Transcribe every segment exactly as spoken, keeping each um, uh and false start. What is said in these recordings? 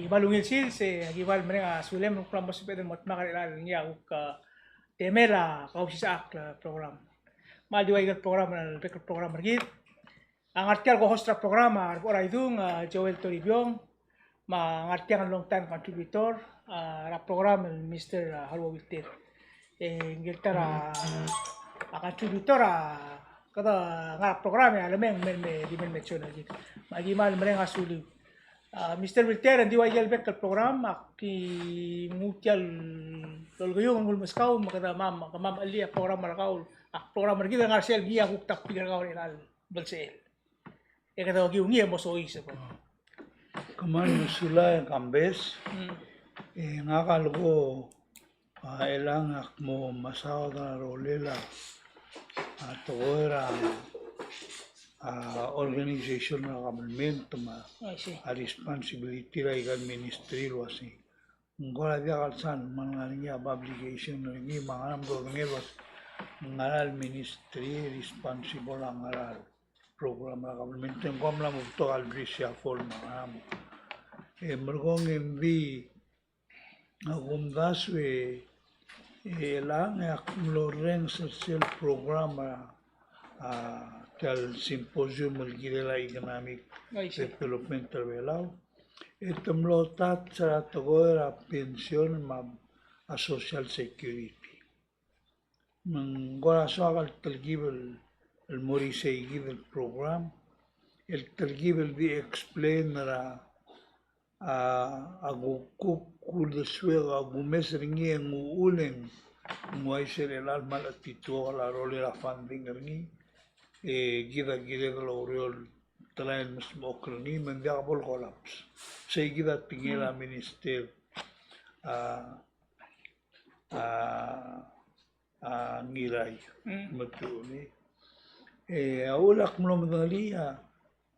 Kmal ungil sils, e aki kmal mereng a sulem el kuk mo sebeched el mo dmak er chelecha el ngii a kuk, a, temel a kausisechakl el program. Me ng di ua ikel program el bek el program er kid. A ngar tiang el co-host er a program a Rebechor Aidung, a Joel Toribiong, me a ngar tiang el long time contributor, a, er a program el Mister, a, Haruo Wilter. E, ngii el ta er a, a contributor a, kede ngar er a program e a lemei me, me, di mei el mention er kid. Me aki kmal mereng a suliu. A, Mister Wilter, ng di ua ikel bek el program, aki nguu tia el lolekeiung el nguu el meskau, me kede mam, kemam a chellii a program er kau, a program er kid el ngar er sel ngii a kuk topic er kau er chelecha el belsechel. E kede okiu ngii e mo soiseb. Kmal mesulang e Kambes. Mm. E ngak a leko, a, chelechang e ak mo mesaod er a rolel a, a, tekoi er a, a, organization er a government me a, I see, a responsibility er aika el ministry el uasei. Ng kora diak el sal me ng ngar er ngii a publication er ngii me a ngera me dodengei el uasei ng ngera el ministry responsible a ngera el program er a government. Ng kora mla mo betok a reshuffle me a ngera me. E merekong e ng di a kumdasu e, e chelechang e ak mlo orrenges er sel program er a, a, tia el symposium el kirel a economic, I see, development er a Belau. E te mlo touch er a tekoi er a pension me a social security. Me ng kora soak el telkib el, el mo er isei kid el program, el telkib el di explain er a, a, a kuk, kuk uldesuek a kumes er ngii e ng uchul e ng uaisei er chelecha el kmal chetituokel a rolel a funding er ngii, e kid a kired el oureor el telael el mesmechokl er ngii, me ng diak bo le collapse. Sei kid a tekingel a, mm, minister, a, a, a Ngirai. Mm. Me te uli. E a uchul e ak mlo medengelii a,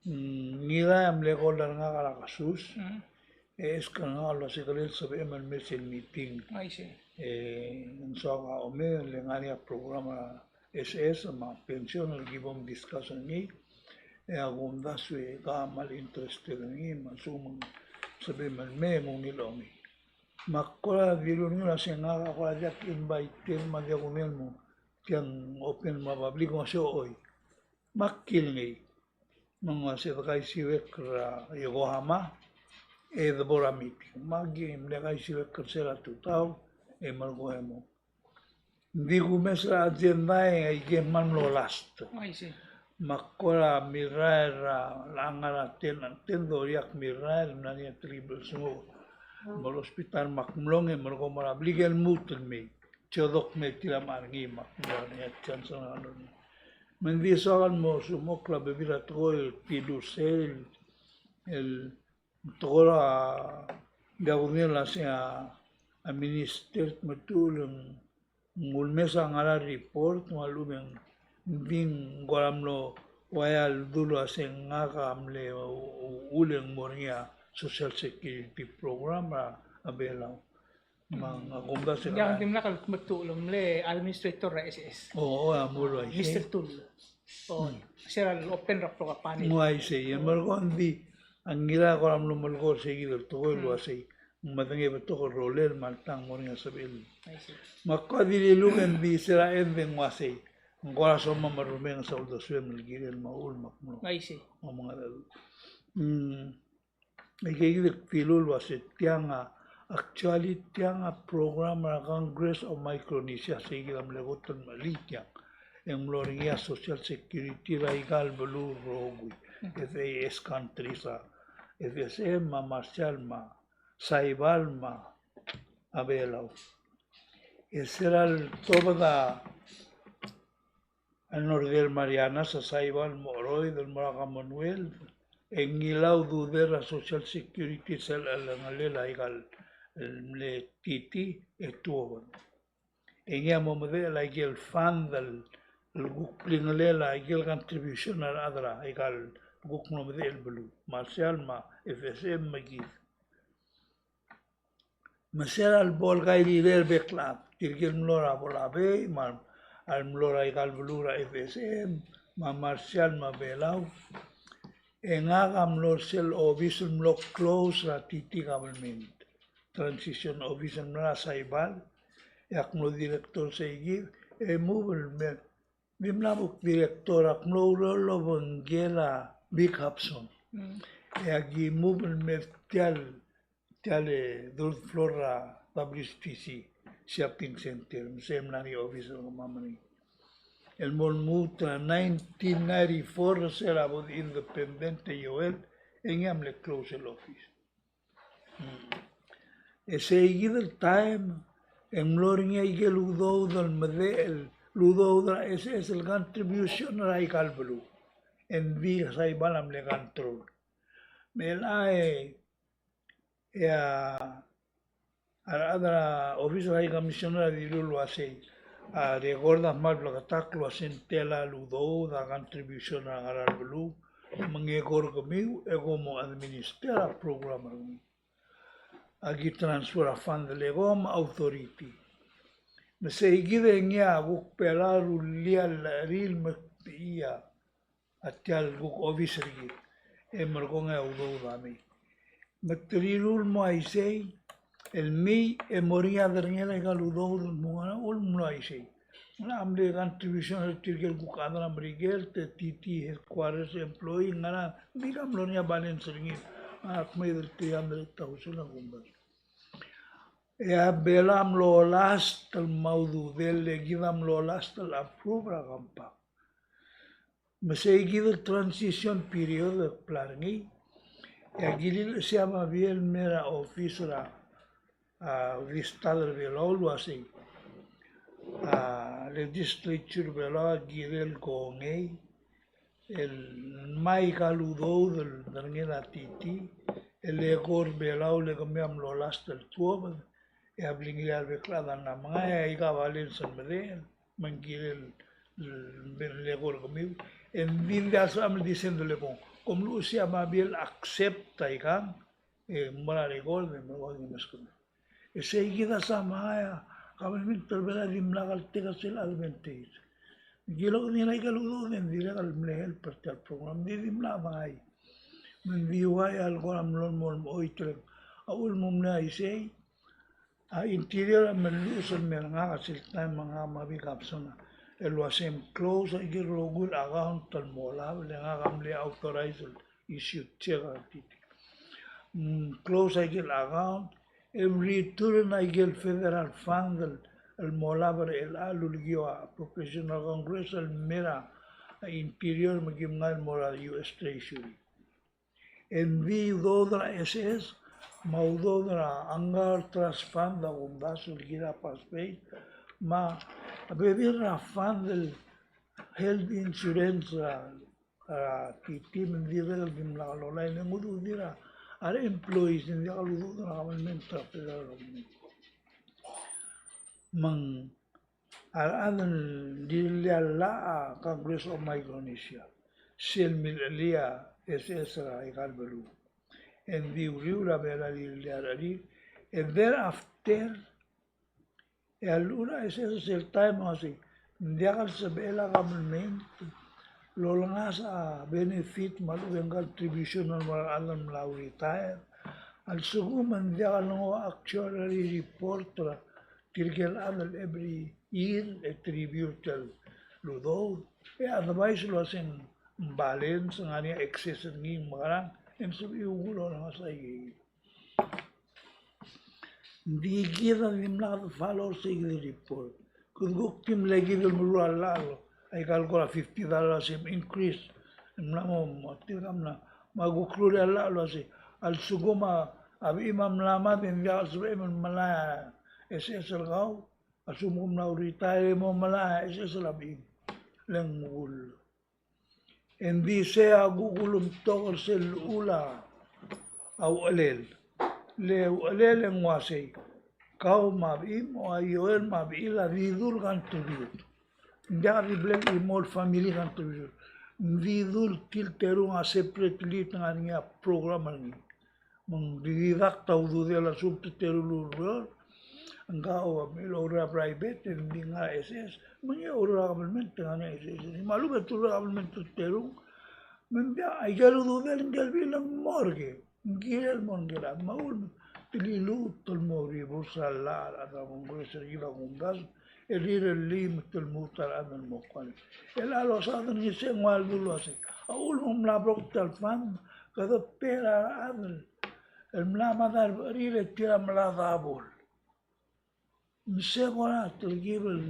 mm, Ngirai a mle call er ngak er a kesus. Mm. E ask er ngak el uasei ke lel sebechem el mei sel meeting. I see. E ng soak a omei, le ngar er ngii a program er a S S me a pension el ki bo mdiscuss er ngii. E a kumdasu e ke kmal interested er ngii, me a lsekum ng sebechem el mei e ng ungil a omei. Me ak kora dilu er ngii el uasei ngak a kora diak invited me a diak kungil el mo tiang open me a public, me ng uasei oi. Me ak kilengei. Me ng uasei de kaisiuekl er a Yokohama, e de bo er a meeting. Me aki mle kaisiuekl er sel tutau, e merekong e mo. Ng di kumes er a agenda e aike kmal mlo last. I see. Me ak kora mirrael er a, le ngar er a ten, ten thirty ak mirrael, mla er ngii a triple smoke. Mo er a hospital me ak mlong e merekong mo er a blik el lmuut el mei. Chodok me tir a mla er ngii me ak mlo er ngii a chance er ngii. Me ng di soak el mo smokl a bebil er a tekoi el tilur sel, el tekoi er a, ng diak kudengei el uasei a, a minister me te ul ng ulemes a ngar er a report, me a lechub e ng di ng kora mlo uaia el dulu el uasei ngak a mle u-, u-, uchul e ng mo er ngii a social security program er a, a Belau. Me ng, a kumdasu e ng dimlak el kmetuchl, ng mle administrator er a S S. O, o, a mo uaisei. Mister Tul. O, hmm, sel lopen er a program panel. Ng uaisei, e merekong e ng di, a Ngirai a kora mlo melekoi er sei kid el tekoi el uasei. Ng medengei a betok el rolel me alta ng mo er ngii a sebechel. I see. Me ak kora di liluk e ng di sel a end e ng uasei. Ng kora somam el rumenges a uldesuem el kirel me a uchul me ak mlo. I see. Mo mengedecheduch. Mm. Aike kid el kdilu el uasei tiang a, actually tiang a program er a Congress of Micronesia, sei kid a mle kot el mechelii tiang. E ng mlo er ngii a social security er aika el beluu el rokui. F A S countries a, F S M me a Marshall me a Saipan me a Belau. E sel ltobed a a Northern Marianas, a Saipan me a Cheroid el mo er a Commonwealth, e ngilai a ududel er a social security sel chelengelel aika el mle T T e tuobed. E ngii a mo medechel aike el fund el, el kuk klingelel aike el contribution er a rechad er aika el kuk mlo medechel el beluu, Marshall me a F S M me kid. Me sel bo el kairirir a bek el chad, tirke el mlo er a Pohnpei, me a, a mlo er aika el beluu er a F S M, me a Marshall, me a Belau. E ngak a mlo er sel office el mlo close er a T T government, transition office el mla er a Saibal, e ak mlo director seikid, e move el mer, di mla kuk director, ak mlo oureor el obengkel a Vic Hobson. E aki move el mer tial, tial third floor er a W T C shopping center, me sei mla er ngii a office el kemam er ngii. El mo lmuut er a nineteen ninety-four er sel bo independent e Joel, e ngii a mle close el office. E seikid el taem e ng mlo er ngii a ikel udoud el medechel, el udoud er a S S el contribution er aika el beluu. E ng di Saibal a mle control. Me chelecha e a, a rechad er a office er a High Commissioner a dilu el uasei, a record a kmal bleketakl el uasei ng tela el udoud a contribution er a ngar er a beluu, me ng eko er kemiu e kom mo administer a program er ngii. Aki transfer a fund el eko me a authority. Me seikid e ngii a kuk Belau a rullii a llach er ngii el me kbechii a tial kuk office er kid. E merekong e a udoud a mei. Me te riruul el mo uaisei, el mei e mo er ngii a derengel aika el udoud el mo ngar er a uchul me ng mlo uaisei. Ng mle contribution er tirke el kuk chad er a Merikel, te T T headquarters employee, ngar er a, ng di ka mlo er ngii a balance er ngii. A kmeed el three hundred thousand a kumdasu. E a Belau a mlo last el mo ududel, e kid a mlo last el approve er a compact. Me seikid el transition period el kbla er ngii, e a kililechesii a babier el mer a office er a, a, di stad er Belau el uasei, a, legislature er Belau a kirel kongei el ngmai aika el udoud el derengel a T T, el eko er Belau el kemiu a mlo last el tuobed, e a blingilecha el bek el chad a mla mengai, e aika a balance el medechel, me ng kirel el, el eko er kemiu, e ng di ng diak el sebecham el di send el eko. Kom luchesii a babier el accept aikang, e mo er a record, e mo ua ki meskemiu. E seikid a somehow a government er Belau a dimlak el take a sel advantage. Ng kilok er ngii aika el udoud e ng dirrek el mle help er tia el program, ng di dimlak mengai. Me ng di ua el kora mlo mo, mo oit el, a uchul me ng mle uaisei, a Interior a melluches el mer ngak a sel taem me ngak me a Vic Hobson el uasei me close aike el rokui el account el mo olab, le ngak a mle authorize el issue check er tir. Mm, close aike el account, e return aike el federal fund el, el mo olab er chelecha el ulekiu a appropriation er a Congress el mer a Interior me kim ngar el mo er a U S Treasury. E ng di udoud er a S S, me a udoud er a Angaur Trust Fund a kumdasu el kirel a pass pay, me a bebil er a fund el health insurance er a, er a T T me ng dirrek el dimlak lolai, e ng ududir a re employees, ng diak el ududir a government er a federal government. Me ng a rechad el rirellii a llach a Congress of Micronesia, sel milechellii a S S er aika el beluu. E ng di uriul a Belau a rirellii a recherir, e thereafter, e a llechul a S S er sel taem a uasei, ng diak el sebechel a government el olengasech a benefit me a lechub e ng contribution el mo er a rechad el mla retire. A lsekum e ng diak el nguu a actuary report er tirke el chad el every year e te review er tia el udoud, e advice el uasei ng balance, ng ngar er ngii a excess er ngii, mekerang, e ng sebechir el olengasech a ikei. Ng di kid a dimlak de follow er seikid el report. Kede kuk di mle kid el meruul a llach el, aika el kora fifty dollar a sem increase. Ng mla mo, mo tir a mla, me a kuk ruul a llach el uasei, a lsekum a bechim a mla mad e ng diak el sebechem el melai a S S er kau, a lsekum kom mla retire e mo melai a S S er a bechim. Le ng ull. E ng di sei a kuk ulemtok er sel llechul a uchelel. Le uchelel e ng uasei, kau me a bechim, o a Joel me a bechil a di dul contribute. Ng diak di bla el chimo el family contribution. Ng di dul tir el terung a separately te ngar er ngii a program er ngii. Me ng di deduct a ududel a lsekum te terung el ureor, ng kau a mle oureor er a private, e ng di ngar er a S S, me ngii a oureor er a government, te ngar er ngii a S S. Me a lechub e te oureor er a government el terung, Me ng diak, aike el ududel ngike el bechil a ng mo er ker, ng kirel mo er ngike el chad, me a uchul me te liluut el mo reverse a llach er a Congress er kid a kumdasu, el rirellii me te lmuut a rechad el mo kual. El a losaod er ngii se ng ua ledu el uasei, a uchul me ng mla broker tia el fund, kede pay er a rechad el mla mad a rebecherir e tir a mla double. Me se kora telkib el,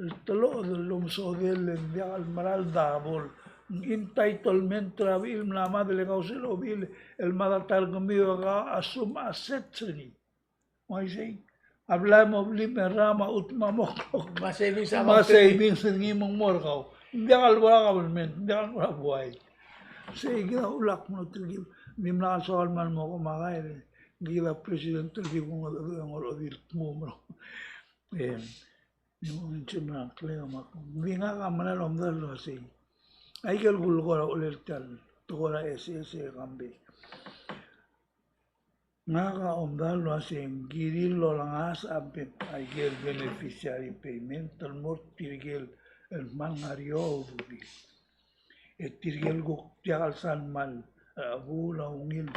el telobed el omesodel e ng diak el mera el double. Ng entitlement er a bechil el mla mad el e kau sel obiil el mad a ta er kemiu e ke assume assets er ngii. Uaisei. A blai me a blim e rra me a chutem a mo klok. Me a savings a, me a savings er ngii me ng mo er kau. Ng diak el bo er a government, ng diak el bo er a buai. Sei kid a ulak mo telkib. Dimlak el soal me ng mo ko makai. Ng kid a president el di kung a, a, a, a di el tmuu me a. E, ng di ngak a mera el omdasu el uasei. Aike el kulekoi er a uchelel tia el tekoi er a S S e kambei. Ngak a omdasu el uasei ng kirir el olengasech a ben, aike el beneficiary payment el mo er tirke el kmal ngar er eou a ududir. E tirke el kuk diak el sal mal, e, chebuul a ungil,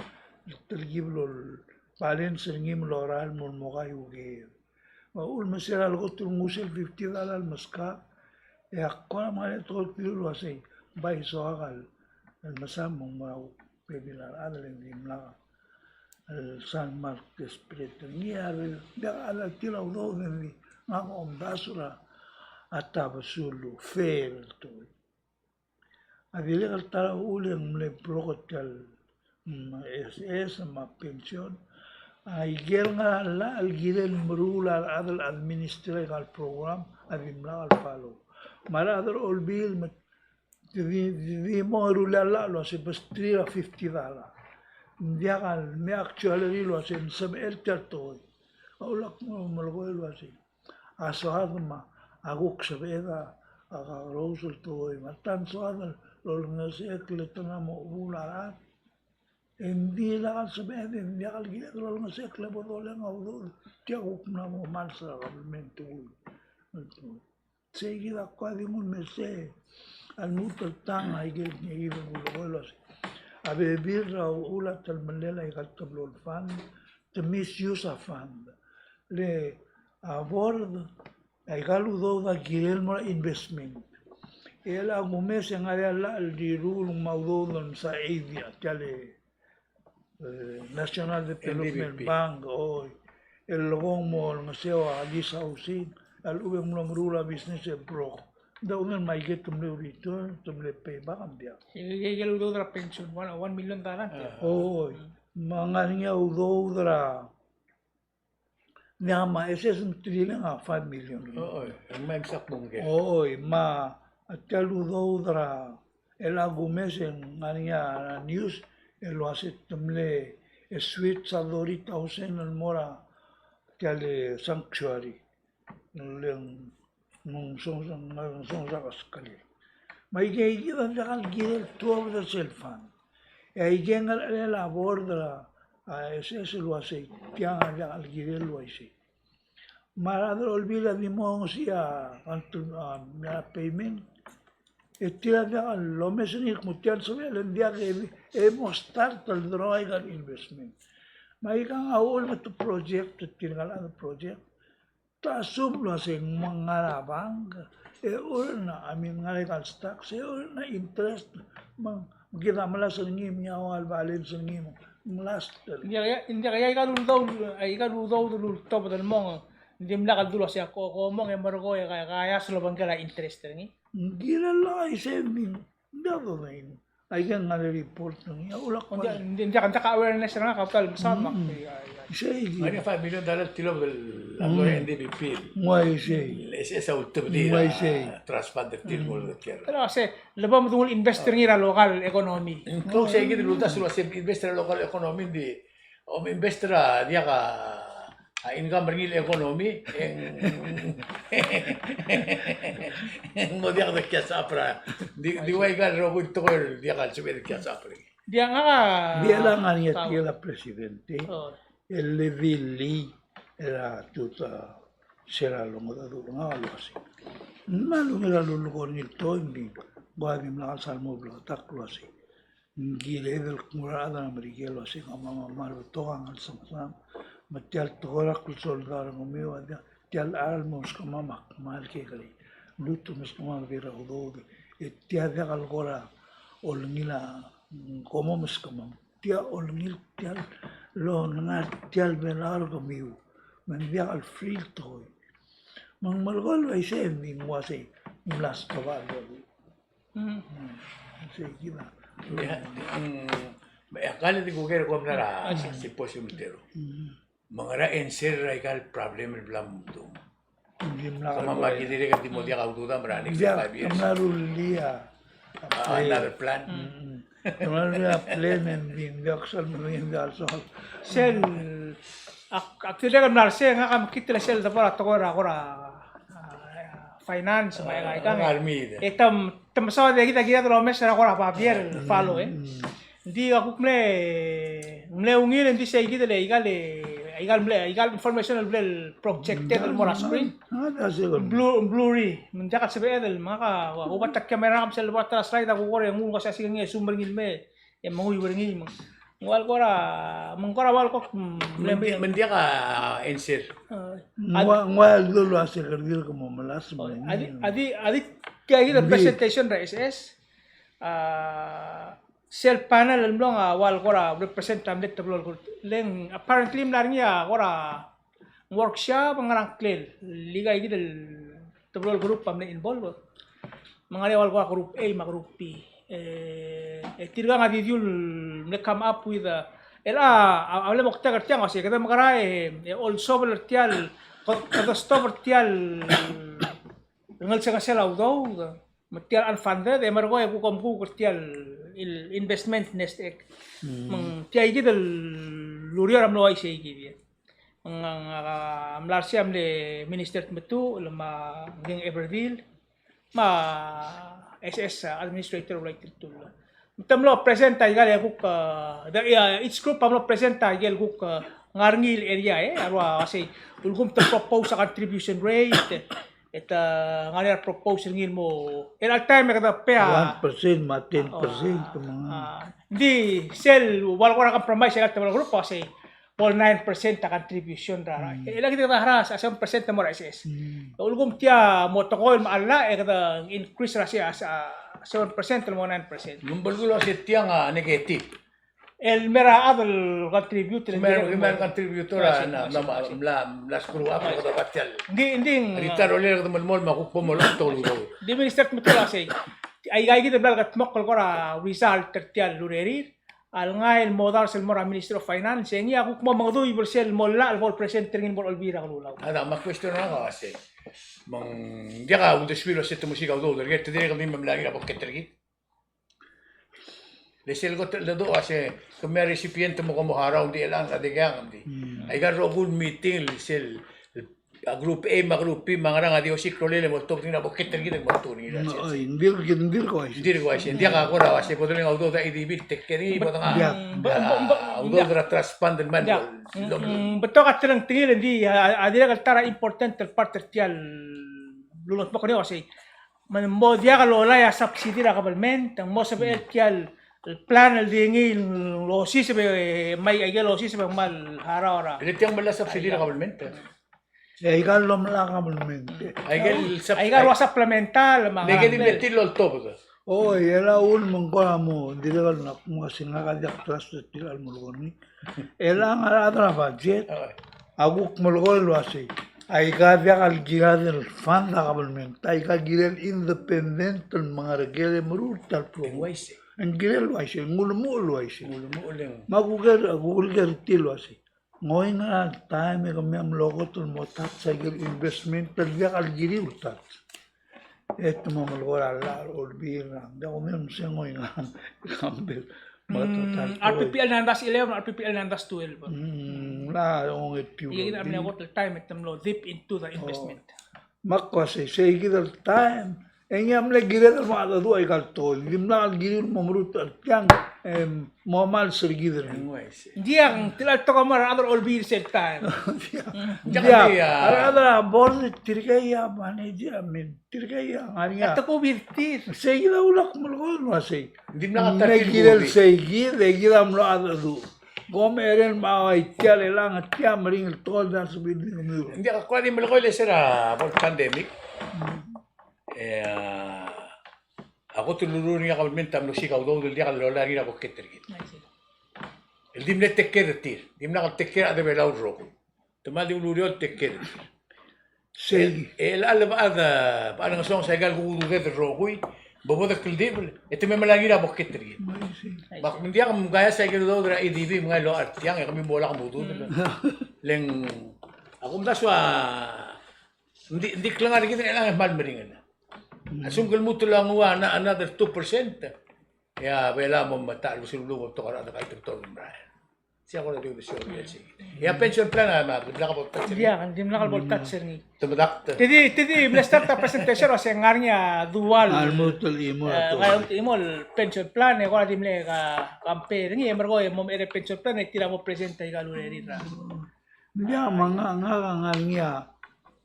telkib el balance er ngii me lorael el mo, mo kai uker. Me a uchul me se er a lekot el nguu sel fifty dollar el meskak, e ak kora mle tekoi el kuk el uasei, bai soak el, el mesa me ng mo er a bebil a rechad el dimlak el sal mal desperate er ngii, a re, diak a tir a udoud e ng di, ngak a omdasu er a tabesul el fair el tekoi. A dirrek el ta er a uchul e ng mle broker tia el, mm, S S me a pension. Aike el ngar er a llach el kirel meruul a rechad el administer aika el program a dimlak el follow. Me a rechad er a Olbiil me te di, di, di mo rullii a llach el uasei besterir a fifty dollar. Ng diak el me actuary el uasei ng sebechel tia el tekoi. A ulak mo melekoi el uasei a soad me a kuk sebeched a kakerous el tekoi me a ta ng soad el olengesechekl e te mla mo chebuul a rechad. E ng di lak el sebeched e ng diak el kired el olengesechekl e bo doleng a udoud, tia kuk mla mo mals er a kabelment el tekoi. Sei kid a kuk di nguu el mesa a lmuut el tang aike el kid el kulekoi el uasei a bebil er a uchul a telemellel aika el teblo el fund, te misuse a fund. Le a board, aika el udoud a kirel mo er a investment. E chelecha kumes e ng ngar er ngii a llach el riruul me a udoud el msa idea, tia el, e, National Development Bank, oi. El lekong mo olengeseu a lease housing, a lechub e ng mlo meruul a business e broke. Ng di a ungil me aike te mle return, te mle pay back, ng diak. Aike el udoud er a pension, one, one million dollar, ng diak. Oi. Me ng ngar er ngii a udoud er a Ng diak, me a S S me te dileng a five million. Oi, e ng mei msa kmo ngke. Oi, me a tia el udoud er a, el a kumes e ng ngar er ngii a news el uase te mle, e, switch a thirty thousand el mo er a tia el sanctuary. Le ng ng songsang, ng songsang a skelei. Me aike, aike a diak el kirel tuobed er sel fund. E aike a ngerchelel a board er a, a, S S el uasei, tiang a diak el kirel el uaisei. Me a rechad er a Olbiil a di mo ngesii a, a, a payment. E tir a diak lomes er ngii el kmo tia el sebechel e ng diak e, e mo start el draw aika el investment. Me aikang a uchul me te project, tirka el chad el project. Te assume el uasei ng ngar er a bank, e urn a, I mean, ngar er aika el stocks, e urn a interest, me ng, me kid a melasem er ngii, me ng ua el balance er ngii, me ng last. Ng diak, ng diak, aika el udoud, aika el udoud el ultobed el mong, ng dimlak el dulu el uasei ko, ko mong e merekong e ka, ka iasel obengkel a interest er ngii. Ng kirel a uaisei, me ng diak dodain. Aike ng ngar er a report er ngii a ulak. Ng diak, ng diak, ng diak a awareness er ngak a bta el mesaod me ak. Isei. Ngar er ngii a five million dollar el tilobed el, a, N D B P. Ng uaisei. S S a ultebedii. Ng uaisei. Trust fund er tir el mo er ker. Pero se, le bo mdung el invest er ngii er a local economy. Ng klou sei kid el uldasu el uasei invest er a local economy, ng di, om invest er a diak a a income er ngii el economy, e ng, e ng mo diak de catch up er a, di, di ua aika el rokui el tekoi el diak el sebeched el catch up er ngii. Diak a. Diak a ngar er ngii a tia el president, e. Oh. El level er a tutau, se er a longedecheduch er ngak el uasei. Me a lungil a lulekoi er ngii el tekoi, ng di, ng ua dimlak el sal mo bleketakl el uasei. Ng kired el kmo er a rechad er a Merikel el uasei kemam a kmal betok a ngelsengsang, me tia el tekoi er a klsoldau er kemiu a diak, tia el chad el mo meskemam a kmal kekerei. Lmuut el meskemam a kekerei a udoud, e tia diak el kora olengil a, mm, kom meskemam. Tia olengil tia el longar tia el Belau er kemiu. Me ng diak el free el tekoi. Me ng melekoi el uaisei e ng di ng uasei ng mla stob a lolii. Mm. Mm. Sei kid a. Ia, mm, me ak di kuker el kom mla er a symposium el teru. Mm. Me ngera answer er aika el problem el bla mdung. Kemam a ki dirrek el di mo diak a udoud er a next five years. Kemam a rullii a, a, another plan. Mm. Kemam a rullii a plan e ng di ng diak sel, ng di ng diak sel. Sel, ak, ak dirrek el mla er sei, ngak a mekngit el sel debo er a tekoi er a kora, a, finance, me aika, aika. E te, te mesaod e kid a kired el omes er a kora babier el follow, e. Ng di a kuk mle, mle ungil, e ng di sei kid el, aika el, aika el mle, aika el information el mle projected el mo er a screen. Ng blu-, blurry, me ng diak a sebeched el, me ngak a, ua, ua ta el camera me sel bo er a ta er a slide a kuk kora nguu el kmo se a sel ngii e zoom er ngii el mei, e menguiu er ngii me ng ua el kora, me ng kora ua el kuk, mm, mle, me ng di-, me ng diak a answer. A, ng ua, ng ua el dulu a secretary el kmo melasem. A di, a di, a di, tia kid el presentation er a S S. A, sel panel el mlong a ua el kora represent a mle teblo el group. Le ng apparently mla er ngii a kora workshop, ngerang klel. Aika kid el teblo el group a mle involve. Me ng ngar er ngii a ua el kora group A me a group B. E, e tirkang a di diu el mle come up with a, el a, a, a mle moktek er tiang a uasei, kede mekerang e, e olsobel er tia el, kede, kede stop er tia el ngelsengesel a udoud. Me tia el unfunded, e merekong e kuk omkuk er tia el, el investment nest egg. Mm. Me ng tia kid el ureor a mlo uaisei kid. Me ng, ng, a, mla er sei a mle Minister Tmetuchl, me a Ngkeng Everdil, me a S S Administrator Ulai Tirtull. Me te mlo present a ikal e kuk, a, the, a, each group a mlo present a ikel kuk, a, ngar er ngii el area, e, a ua uasei, ulekum te propose a contribution rate, e te ngar er ngii a proposal er ngii el mo, er a time e kede pay a one percent me a ten percent, a, me ng, a, ng di sel ua el kora compromise er a teblo el group a uasei, bo el nine percent a contribution er a, mm, e le kid a harau a seven percent el mo er a S S. Mm. Ulekum tia mo tekoi el mechallach e kede increase er a se-, a, a seven percent el mo nine percent. Ng belkul a uasei tiang a negative. El mera a chad el contribute, el mera, mera el contributor a, na, na, mla, mla screw up, kede ua tia el. Ng di, ng di, a di ta el rolel e kede melemolem me a kuk bo mo lak tolu. Ng di Minister Tmetuchl a uasei, aika kid el bla lekedmokl el kora result er tia el urerir a lengai el mo dars el mo er a Ministry of Finance, e ngii a kuk mo mengeduiu el sel mo llach el bo el present er ngii el mo er a Olbiil er a Kelulau. A da, me a question er ngak a uasei, me ng diak a uldesuir el uasei te mesiik a udoud er kid, te dirrek el di me mla er ngii er a pocket er kid. Le sel kot el ledu a uasei, kemiu a recipient me kom mo harau, ng di chelechang a dikea ng di. Hmm. Aika el rokui el meeting el sel, a group A me a group B me a ngerang a di osiik a rolel e mo oltobed er ngii er a pocket er kid el mo tuobed er ngii er a sel. Oi, ng dirk, ng dirk uaisei. Ng dirk uaisei. Ng diak a kora uasei bo deleng a udoud a E D B el take care er ngii, bo dengua, diak, a, a udoud er a trust fund el mei el, mm, betok a telengtengil, ng di a, a dirrek el ta er a important el part er tia el lulengedmokl er ngii a uasei, me ng mo diak lolai a subsidy er a government, ng mo sebechel tia el, el plan el di ngii el osiseb e, me aike el osiseb e kmal harau er a. E le tiang me a subsidy er a government. E aika el lomelai a government. Aike el sub-, aika el ua supplemental, me aike el di mle tir el oltobed. O, e a uchul me ng kora mo, dirrek el kmo uasei ngak a diak trust er tir el melekoi er ngii. Chelechang a rechad er a budget a kuk melekoi el uasei, aika diak el kired el fund a government, aika kirel independent el mengereker e meruul tia el program. Ng uaisei. Ng kirel uaisei, ng ulemuchel el uaisei. Ng ulemuchel el. Me a kuker, a kuker er tir el uasei, ng oingerang el taem e kemiu a mlo kot el mo touch aike el investment el diak el kiriu el touch. E te mo melekoi er a llach er a Olbiil er a, ng diak, kemiu me se ng oingerang, kambel. Mm, R P P L nine dash eleven, R P P L nine dash twelve. Mm, ng mla ongetiu. Ia kid a mle kot el taem e te mlo dip into the investment. Me ak uasei, sei kid el taem e ngii a mle kired el mo mengedecheduch aika el tekoi. Dimlak el kiriu el mo meruul er tiang. em, mo kmal sel kid er ngii. Ng uaisei. Ng diak, ng tilechang a tekoi el mo er a rechad er a Olbiil sel taem. Ng diak. Ng diak, ng diak. A rechad er a board, tirkei a manager, I mean, tirkei a ngar er ngii a. A tekoi er tir. Sei kid a ulak melekoi el uasei. Ng dimlak a. Me kirel sei kid, e kid a mlo mengedecheduch. Kom er a mla ua tia el chelechang, tia meringel tekoi el diak sebechir el di kemiu. Ng diak, kora di melekoi el se er a bo el pandemic. E a, a kot el luluut er ngii a government a mlo siik a udoud el diak lolai er ngii er a pocket er kid. El di mle take care er tir, dimlak el take care er a chad er a Belau el rokui. Te mla di ulureor el take care er tir. Sei. E, e chelecha el bechad, bechad el ngesonges aika el kuk ududed el rokui, bo bo dekldibel, e te me melai er ngii er a pocket er kid. Me ak, me ng diak mkaias aike el udoud er a ADB me ng loia er tiang, e kemiu bo lak mo ududel. Le ng, a kumdasu a, ng di, ng di klengar er kid er chelechang e kmal meringel. A lsekum ke lmuut el nguu a, another two percent, e a Belau a mo metacher, me sel beluu a mo betok a rechad el kaitebetol el merael. Sei a kora di uldesuel el sei. E a pension plan a, me dimlak a bo el touch er ngii. Diak, dimlak a bo el touch er ngii. Te medakt. Te di, te di mle start a presentation el uasei ng ngar er ngii a dual. A lmuut el chimo, e, a lmuut el chimo el pension plan, e kora di mle ka, compare er ngii, e merekong e mo mechei er a pension plan, e tir a mo present aika el urerir er a. Ng diak, me ngak, ngak a ngar er ngii a,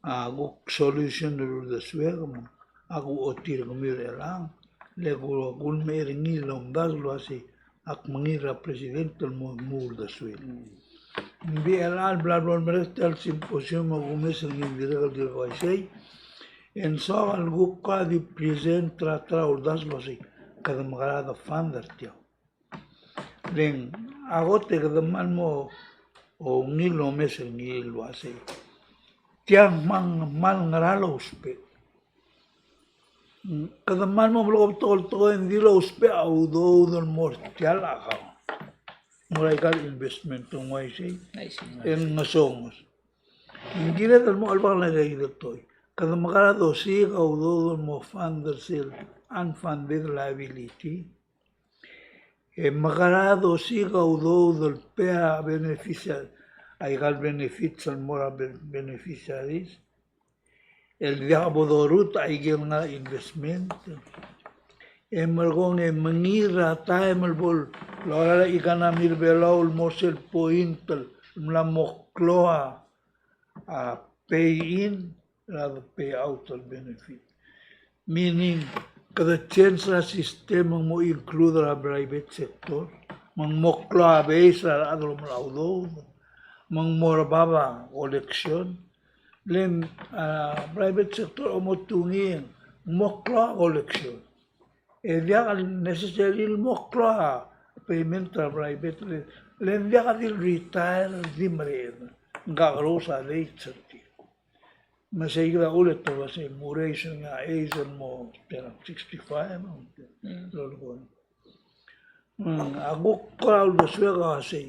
a kuk solution el uldesuek, me a kuk ochotii er kemiu er chelechang, le ku, kulemechei er ngii el omdasu el uasei, ak mengiil er a president el mo, mo uldesuel. Ng di chelecha el bla bo lemerek tia el symposium a kumes er ngii el dirrek el dirk uaisei, e ng soak el kuk di present er a ta er a uldasu el uasei, kede mekerang e de fund er tiang. Le ng, a kot e kede kmal mo ungil el omes er ngii el uasei, tiang me ng kmal ngera lousbech. Kede kmal mo melekoi a betok el tekoi e ng di lousbech a udoud el mo er tia el account. Mo er aika el investment, ng uaisei. Uaisei. E ng ngesonges. Ng kired el mo chelebangel aika el tekoi. Kede mekerang e dosiik a udoud el mo fund er sel unfunded liability. E mekerang e dosiik a udoud el pay a beneficiary, aika el benefits el mo er a be-, beneficiaries. El diak bo doruul aike el ngar er a investment. E merekong e mengiil er a taem el bo lorael a economy er a Belau el mo er sel point el mla mo klou a, a pay in, er a pay out el benefit. Meaning, kede change er a system me ng mo include er a private sector, me ng mo klou a base er a rechad el omelai a udoud, me ng mo er bab a collection, le ng, a, private sector a mo tungii, ng mo klou a collection. E diak el necessary el mo klou a payment er a private, le, le ng diak di el retire el di mereched. Ng kakerous a date er tir. Me sei kid a uchul e te uasei, mo raise er ngii a age el mo, te er a sixty-five, no? Mm. Lolekoi. Mm, a kuk kora uldesuek a uasei,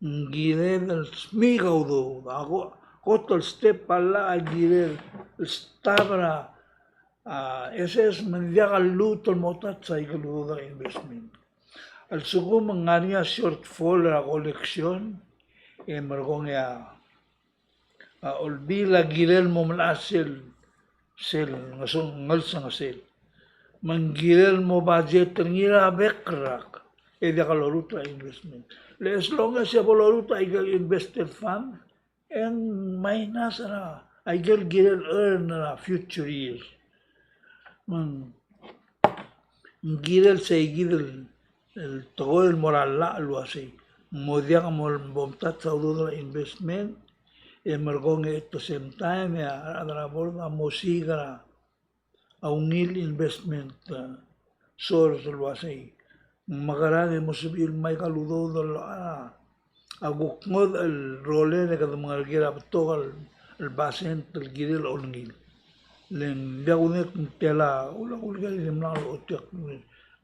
ng kired el smiik a udoud, a ko-, kot el step a llach a kired el stop er a, a, S S me ng diak el lmuut el mo touch aike el udoud er a investment. A lsekum ng ngar er ngii a shortfall er a collection, e merekong e a a Olbiil a kirel mo melai sel, sel ngesong, ngelsengesel. Me ng kirel mo budget er ngii er a bek el rak, e diak lorruul er a investment. Le as long as e bo lorruul aike el invested fund, e ng minus er a, aike el kirel earn er a future years. Me ng Ng kirel sei kid el, el tekoi el mo er a llach el uasei, ng mo diak mo, bo mtouch a udoud er a investment, e merekong e at the same time, e a rechad er a board a mo siik er a ungil investment, e, source el uasei, ng mekerang e mo sebechir el mei aika el udoud el, a, A kuk ngodech el rolel e kede mengerker a betok el, el basent el kirel olengit. Le ng diak kudengei el tela, ula, ula, ula, dimlak lochotii a,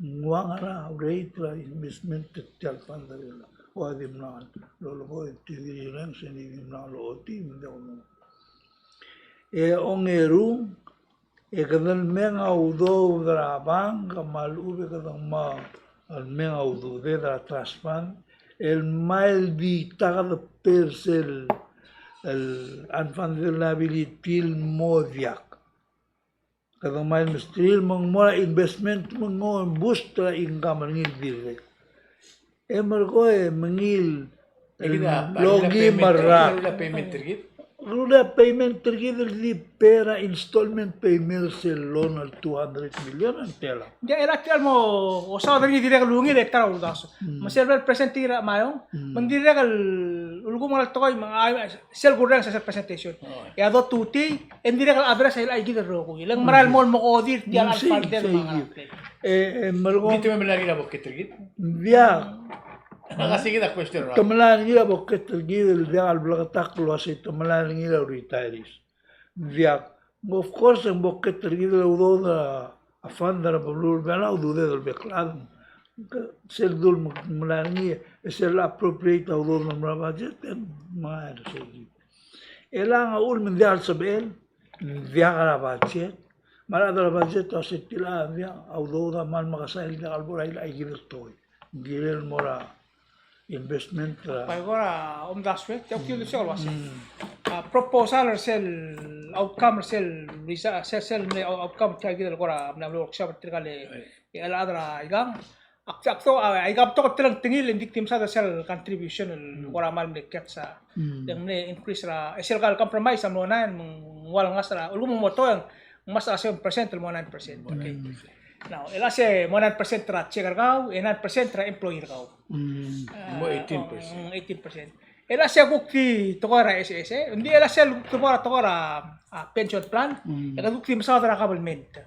ng ua ngera a rate er a investment er tia el fund er a, ua dimlak lolekoi, te di rireng, se ng dimlak lochotii, me ng diak kudengei. E ongerung, e kede meng a udoud er a bank, me a lechub e kede meng a udoud er a trust fund, el mei el di ta kede pay er sel, el unfunded liability el mo diak. Kede mei el mesterir me ng mo er a investment me ng mo boost er a income er ngii el dirrek. E merekong e mengiil el lokim a rak. Rullii a payment er kid el di pay er a installment payment er sel loan el two hundred million el tela. Ng diak, e a tia el mo osaod er ngii e dirrek el ungil e ta er a uldasu. Me sel bla el present er a Maiong, me ng dirrek el ulekum a ngar er a tekoi me ng, a, sel kurrenges a sel presentation. E a dotutii, e ng dirrek el address er aikid el rokui. Le ng mera el mo, mo kodir tia el alpha. Ng di te me melai er ngii a boked er kid? Ng diak. Te melai er ngii a boked er kid el diak el bleketakl el uasei te melai er ngii a retirees. Ng diak. Of course, e ng boked er kid el udoud a fund er a beluu er a Belau a ududed el bek el chad. Sel dul melai er ngii, e sel appropriate a udoud el mo er a budget, e ng melai er sei kid. E chelechang a uchul me ng diak el sebechel, ng diak er a budget. Me a rechad er a budget a uasei tilecha a diak, a udoud a kmal mekesai el diak el bo er a llach el kid el tekoi. Ng kirel mo er a investment er a. Bai kora omdasu e, tia kid el uasei. A proposal er sel outcome er sel resa-, sel, sel mle outcome tia kid el kora mla mle workshop er tirka el, e, el chad er a ikang. Ak, ak to, a, aika betok el telengtengil e ng di ki di mesaod er sel contribution el kora kmal mle catch a. Le ng mle increase er a, e sel kal compromise a mlo nine, me ng ua el ngasech er a, ulekum ng mo tong, ng mla er a seven percent el mo nine percent. Okay. Now, el uasei mo nine percent er a check er kau, e nine percent er a employee er kau. Mo eighteen percent. Mm, eighteen percent. El uasei kuk di tekoi er a S S, e ng di el uasei kuk di tekoi er a, a pension plan, e kuk di mesaod er a government.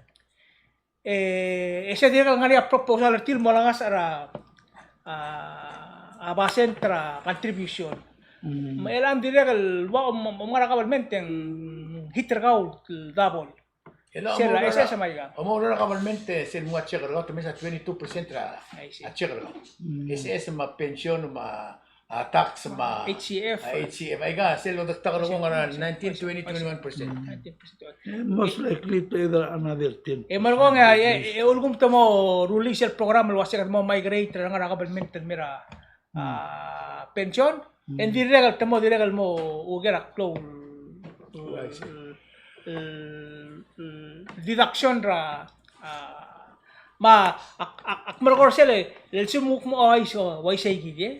E, e sei dirrek el ngar er ngii a proposal er tir el mo olengasech er a, a, a percent er a contribution. Me chelechang dirrek el ua om, om ngar er a government e ng hit er kau el double. Sel a S S me a ikang. Mo er a government, e sel mo a check er kau, te mesa twenty-two percent er a, a check er kau. S S me a pension me a a tax me a H C F. A H C F. Aika, sel odektak er kau a ngar er a nineteen, twenty, twenty-one percent. Nineteen percent. Most likely to either another ten. E merekong e, e, e ulekum te mo rullii sel program el uasei kede mo migrate er a ngar er a government el mei er a, a, pension. E ng dirrek el te mo, dirrek el mo uker a klou el, el, el deduction er a, a, me ak, ak, ak merekong er sel, el lsekum kuk mo uaisei, uaisei kid e.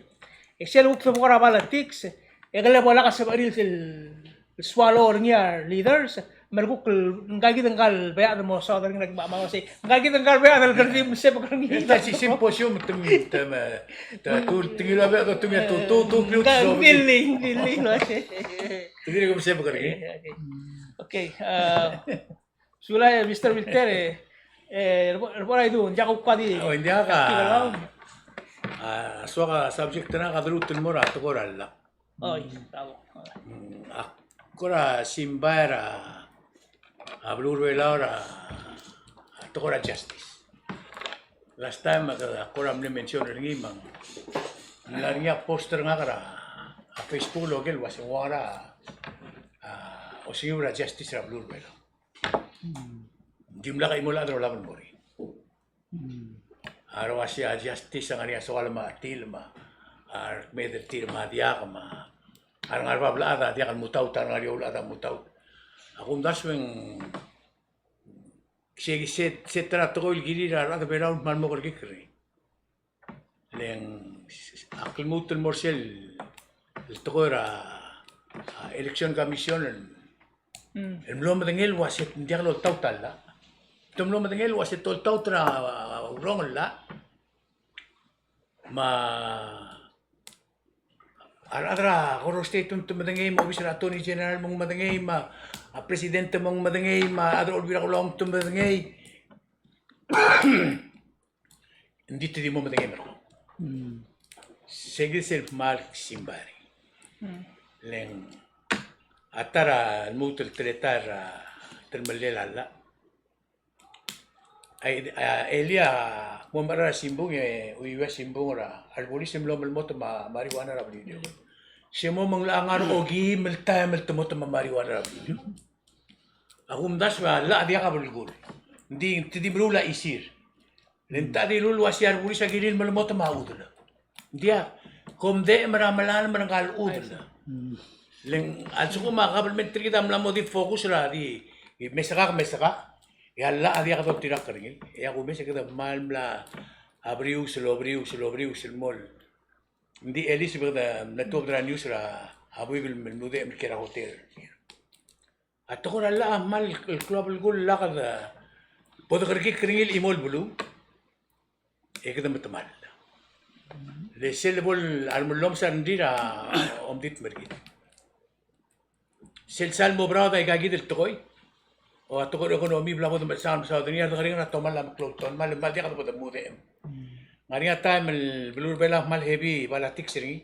E sel kuk te mo er a politics, e ke le bo lak a sebechir el swallow er ngii a leaders, me kuk ngka kid ngka el bead el mo saod er ngii el kmo a uasei, ngka kid ngka el bead el kede di mesebek er ngii. Tia el symposium te, te, te, te, tu, te ngiluu a bead, tu, tu, tu, tu, ngka, ngilii, ngilii el uasei. Te dirrek el mesebek er ngii. Okay, a, Sulang, Mister Wilter, e, e, er bo, er bo er a idu, ng diak kuk di. O, ng diak a, a soak a subject er ngak a deruul el mo er a tekoi er a llach. Oi, bravo. Mm, ak kora simbai er a, a beluu er a Belau er a, a tekoi er a justice. Last time ak, ak kora mle mention er ngii me ng mla er ngii a post er ngak er a, a Facebook el oker el uasei ng ua ngera a, a, osengiu er a justice er a beluu er a Belau. Ng dimlak a chimo el chad el olab el mo er ngii. A re uasei a justice a ngar er ngii a soal me a chetil me a rekmeed er tir me a diak me a rengar er bab el chad a diak el mutaut, a rengar er eou el chad a mutaut. A kumdasu e ng se, se, se ta er a tekoi el kirir a rechad er a Belau el kmal mo kerekikl er ngii. Le ng ak lmuut el mo er sel, el tekoi er a, a, Election Commission el, el mlo medengei el uasei ng diak loltaut a llach. Te mlo medengei el uasei te oltaut er a, a, urong el llach. Me a rechad er a Koror State me te medengei, me a obis er a Attorney General me ng medengei, me a President me ng medengei, me a chad er a Olbiil er a Kelulau me te medengei. Ng di te di mo medengei el mera. Mm. Sei kid sel kmal simbai er ngii. Mm. Le ng a ta er a lmuut el teletael er a telemellel a llach. Ai, a, Elia, mo mechar a simbung, e, uiuii a simbung er a, a rebulis e mlo melemot me a marijuana er a beliliou. Se mo menglach a ngar er a okeim el taem el te mo te me a marijuana er a beliliou. A kumdasu a llach a diak a belkul. Ng di, te di meruul a chisir. Le ng ta dilu el uasei a rebulis a kirir el melemot me a chudel. Ng diak, kom dechemel er a melalem er ngka el chudel. Le ng a lsekum a kabelment er kid a mla mo di focus er a di, di mesekak, mesekak. E a llach a diak doltirakl er ngii. E a kumes e kede kmal mla a brius el obrius el obrius el mo el Ng di Elizabeth a mla tuobed er a news er a buik el mudechem el kiei er a hotel. A tekoi er a llach a kmal klou a belkul el lak de bo dekerekikl er ngii el chimo el beluu e kede metemall. Le sel bo el remellomes a rengrir a omditk me er kid. Sel sal mo oberaod aika kid el tekoi. O a tekoi er a economy bla bo de mechesang el mesaod er ngii, a de ngar er ngii a tomall a meklou el tomall, me a diak de bo de mudechem. Ng ngar er ngii a taem el beluu er a Belau a kmal heavy politics er ngii.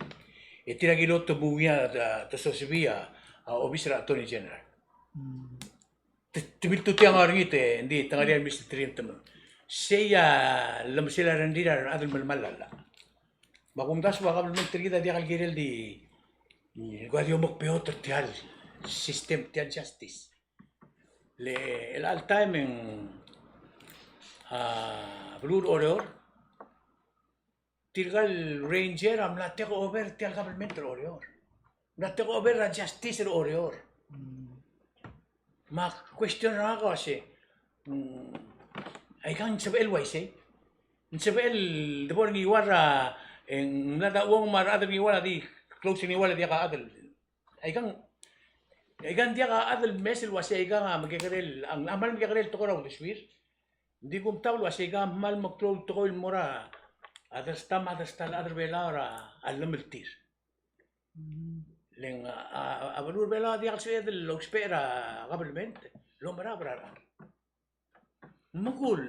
E tir a kilout el mo ungil a, a, te sosebii a, a obis er a Attorney General. Te, te miltutii a ngau er ngii te, ng di te ngar er ngii a mystery te mo. Sei a llemesel a rengrir a rechad el melemall a llach. Me a kumdasu a kabelment er kid a diak el kirel di, mm, kuk di omekbeot er tia el system, tia el justice. Le chelecha el taem e ng, a, beluu er Oreor, tirka el ranger a mla take over tia el kabelment er Oreor. Mla take over er a justice er Oreor. Me a question er ngak a uase, mm, aika ng sebechel uaisei. Ng sebechel de bo er Ngiwal er a, e ng mla dechor me a rechad er Ngiwal a di close er Ngiwal e diak a chad el. Aika ng, aika ng diak a chad el mes el uase aika a mekekerei el, a kmal mekekerei el tekoi er a uldesuir. Ng di kumtau el uase aika a kmal meklou el tekoi el mo er a, a dersta me a dersta el chad er Belau er a llemeltir. Le ng a, a, a beluu er Belau a diak el sebeched el ousbech er a kabelment el omerab er a rechad. Me kul.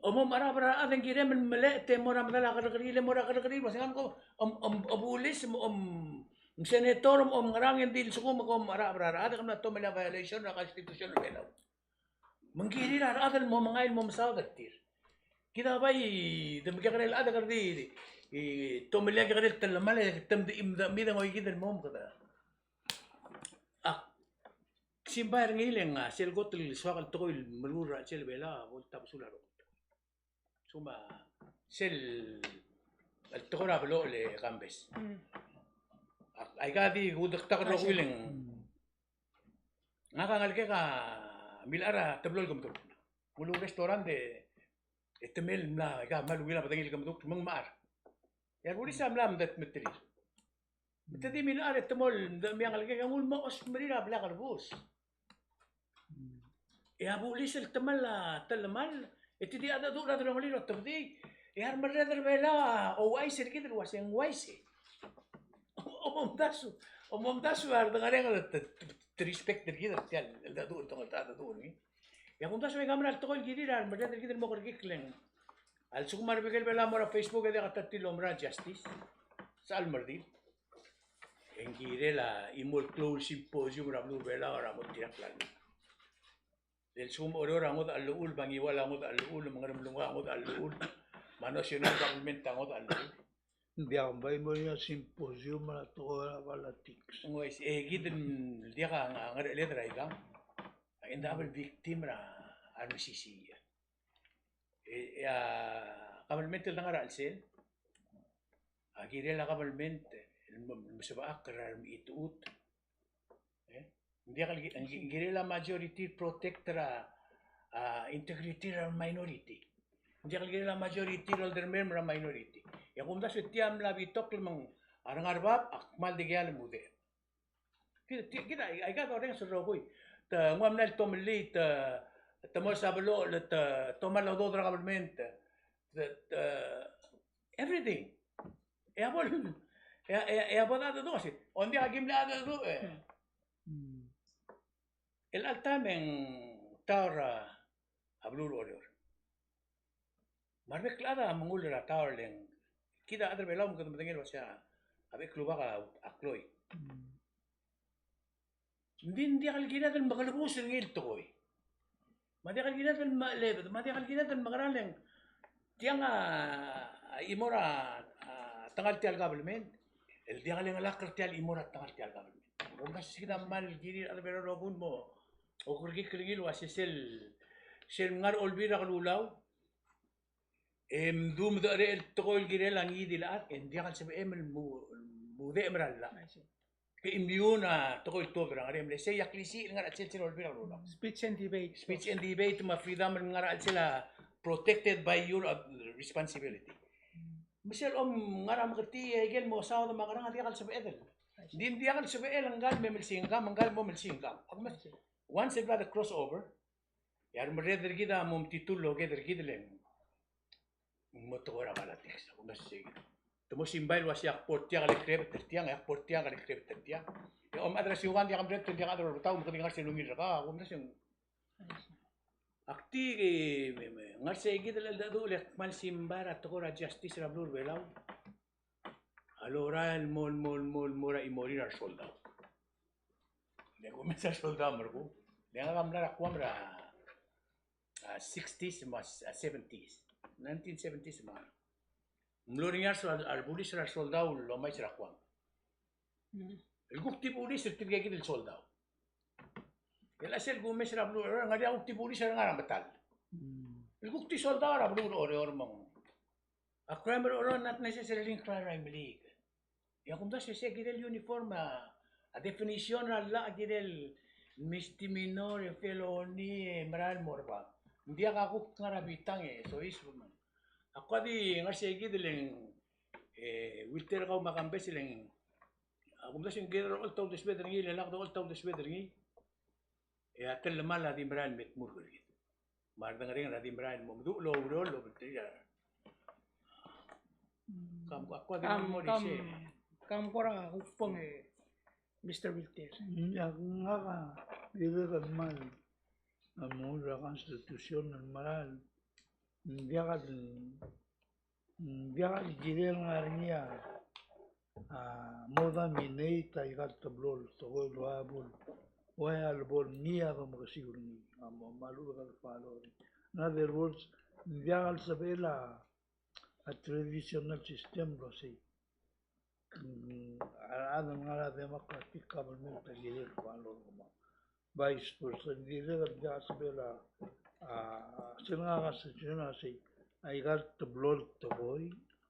Omomerab er a rechad e ng kirem el melechetel el mo er a medal a kerrekeriil, e mo er a kerrekeriil, me se ng ko, om, om, obulis, om, om senator, om, om ngerang, e ng di lsekum e kom merab er a rechad e kom mla tomellii a violation er a constitution er Belau. Me ng kirir a rechad el mo mengai el mo mesaod er tir. Kid a bai de mekekerei el chad e kede di, e, tomellii a kekerei el telemall e te mdechii, mdechemii e ng oikid el mo me kede. Ak simbai er ngii le ng, a, sel kot el soak el tekoi el meruul er a chelsel Belau a bo el tabesul a rokui. Suma sel el tekoi er a belochel e kambes. Ak, aika di kudektak el rokui le ng ngak a ngelekek a milechar a teblo el kemedukl. Ng ulu restaurant e, e te mei el mla, aika a kmal ungil a bedengel el kemedukl me ng mechar. E a rebulis a mla medetmeterir. Me te di milechar e te mo el, mdechemii a ngelekek e ng ulemechosmerir a blak er a bus. E a bulis el temall a telemall, e te di a cheldecheduch er a delongelir a otebedii. E a remerreder er Belau a ouchais er kid el uase ng uaisei. Omomdasu, omomdasu a redengerenger el te, te, te respect er kid er tia el cheldecheduch, el cheldecheduch er ngii. E a kumdasu e ng mera el tekoi el kirir a remerreder er kid el mo kerekikl e ng a lsekum a rebek el Belau a mo er a Facebook e diak a ta er tir el oumera el justice. Sechal merdil. E ng kirel a chimo el klou el symposium er a beluu er a Belau er a mo tirka el klalo. Le lsekum Oreor a ngodech a llechul, me a Ngiwal a ngodech a llechul, me a Ngeremlengui a ngodech a llechul, me a national government a ngodech a llechul. Ng diak bai mo er ngii a symposium er a tekoi er a politics. Ng uaisei, e kid el diak a ngerecheled er aikang. A end up el victim er a remesisiich. E, e a kabelment el dengar er a chelsel a kirel a kabelment el me, mesebechakl er a remechitechut. E, ng diak el ki, ng kirel a majority el protect er a, a, integrity er a minority. Ng diak el kirel a majority el oldermem er a minority. E a kumdasu e tia a mla betok el me ng a rengar er bab a kmal dikea el mudechem. Kid, kid, kid a, aika a orrenges el rokui. Te nguu a mla el tomellii, te, te mo er a Sabelo, le te, te tomall a udoud er a kabelment, te, te, everything. E a bo, e a, e a, e a bo de cheldecheduch, se. Ng diak a kim mle cheldecheduch, e. Chelecha el taem e ng tower er a, a beluu er Oreor. Me a rebek el chad a mengull er a tower le ng kid a chad er Belau me kede medengei el uasei a bek el rubak a kloi. Ng di ng diak el kired el mekelebus er ngii el tekoi. Me a diak el kired el mechelebed, me a diak el kired el mekerang, le ng tiang a, a chimo er a, a tengal tia el kabelment el diak lengelakl er tia el chimo er a tengal tia el kabelment. Omdasu e se kid a kmal kirir a rechad er Belau el rokui el mo okerekikl er ngii el uasei sel, sel ngar er a Olbiil er a Kelulau, e mdu medecherecher el tekoi el kirel a ngii di el chad, e ng diak el sebechem el mu, mudechem er a llach. Ke immune a tekoi el tuobed er a ngerem, le sei a klisiich el ngar er a chelsel sel Olbiil er a Kelulau. Speech and debate. Speech and debate me a freedom el ngar er a chelsel a protected by your, uh, responsibility. Me sel om ngar er a meketii e ikel mo saod me a ngerang a diak el sebechel. Ng di ng diak el sebechel ngka el me melsiik ngka, me ngka el mo melsiik ngka. Ak mes, once el bla de cross over, e a remerreder er kid a mo metitur el oked er kid el ng mo tekoi er a politics. Ak mes sei. Te mo simbai el uasei ak bo er tiang el krebet er tiang, e ak bo er tiang el krebet er tiang. E om chad er a siukang a diak meret el diak chad er a Olbetau, me kede ngar sei el ungil er kau, ak mes sei. Ak di, e, me, me, ngar sei kid el cheldecheduch el kmal simbai er a tekoi er a justice er a beluu er a Belau a lorael el mo, mo, mo, mo er a chimorir a resoldau. Le kumes a resoldau a merekong. Le ngak a mla er a Guam er a, a, sixties me a, a, seventies. Nineteen seventies me a. Ng mlo er ngii a resol-, a rebulis er a resoldau el omais er a Guam. Mm. El kuk di bulis er tirke kid el soldau. E le sel kumes er a beluu er a Oreor, ng ngar er ngii a kuk di bulis er a ngar er a medal. Mm. El kuk di soldau er a beluu er a Oreor me ng. A crime er a Oreor not necessarily ng crime er a Imeliik. E a kumdasu e se kirel uniform a, a definition er a llach a kirel misdemeanor, e felony, e merael el mo er bab. Ng diak a kuk ngar er a bitang e soiseb me ng. Ak kuk di ngar sei kid el ng, e, Wilter, kau me a Kambes el ng, a kumdasu e ng kirel a oltaut el subed er ngii, le lak de oltaut el subed er ngii. E a telemall a di merael el me tmurk er kid. Me a redengerenger a di merael el mo meduch el oureor el obengterir a. Kam, ak kuk di mo er isei. Kam kora kuk bong e, Mister Wilter. Ng diak, ngak a dirrek el kmal a mo er a constitution el merael. Ng diak el Ng diak el kirel ngar er ngii a, a, mo dominate aika el teblo el tekoi el ua bo, ua ia el bo er ngii a domekesiu er ngii, a mo, me a lechub e ke follow er ngii. In other words, ng diak el sebechel a, a traditional system el uasei. Mm, a rechad el ngar er a democratic government a kirel el follow er kemam. Vice versa, ng dirrek el diak el sebechel a, a, sel ngar er a constitution a sei, aika el teblo el tekoi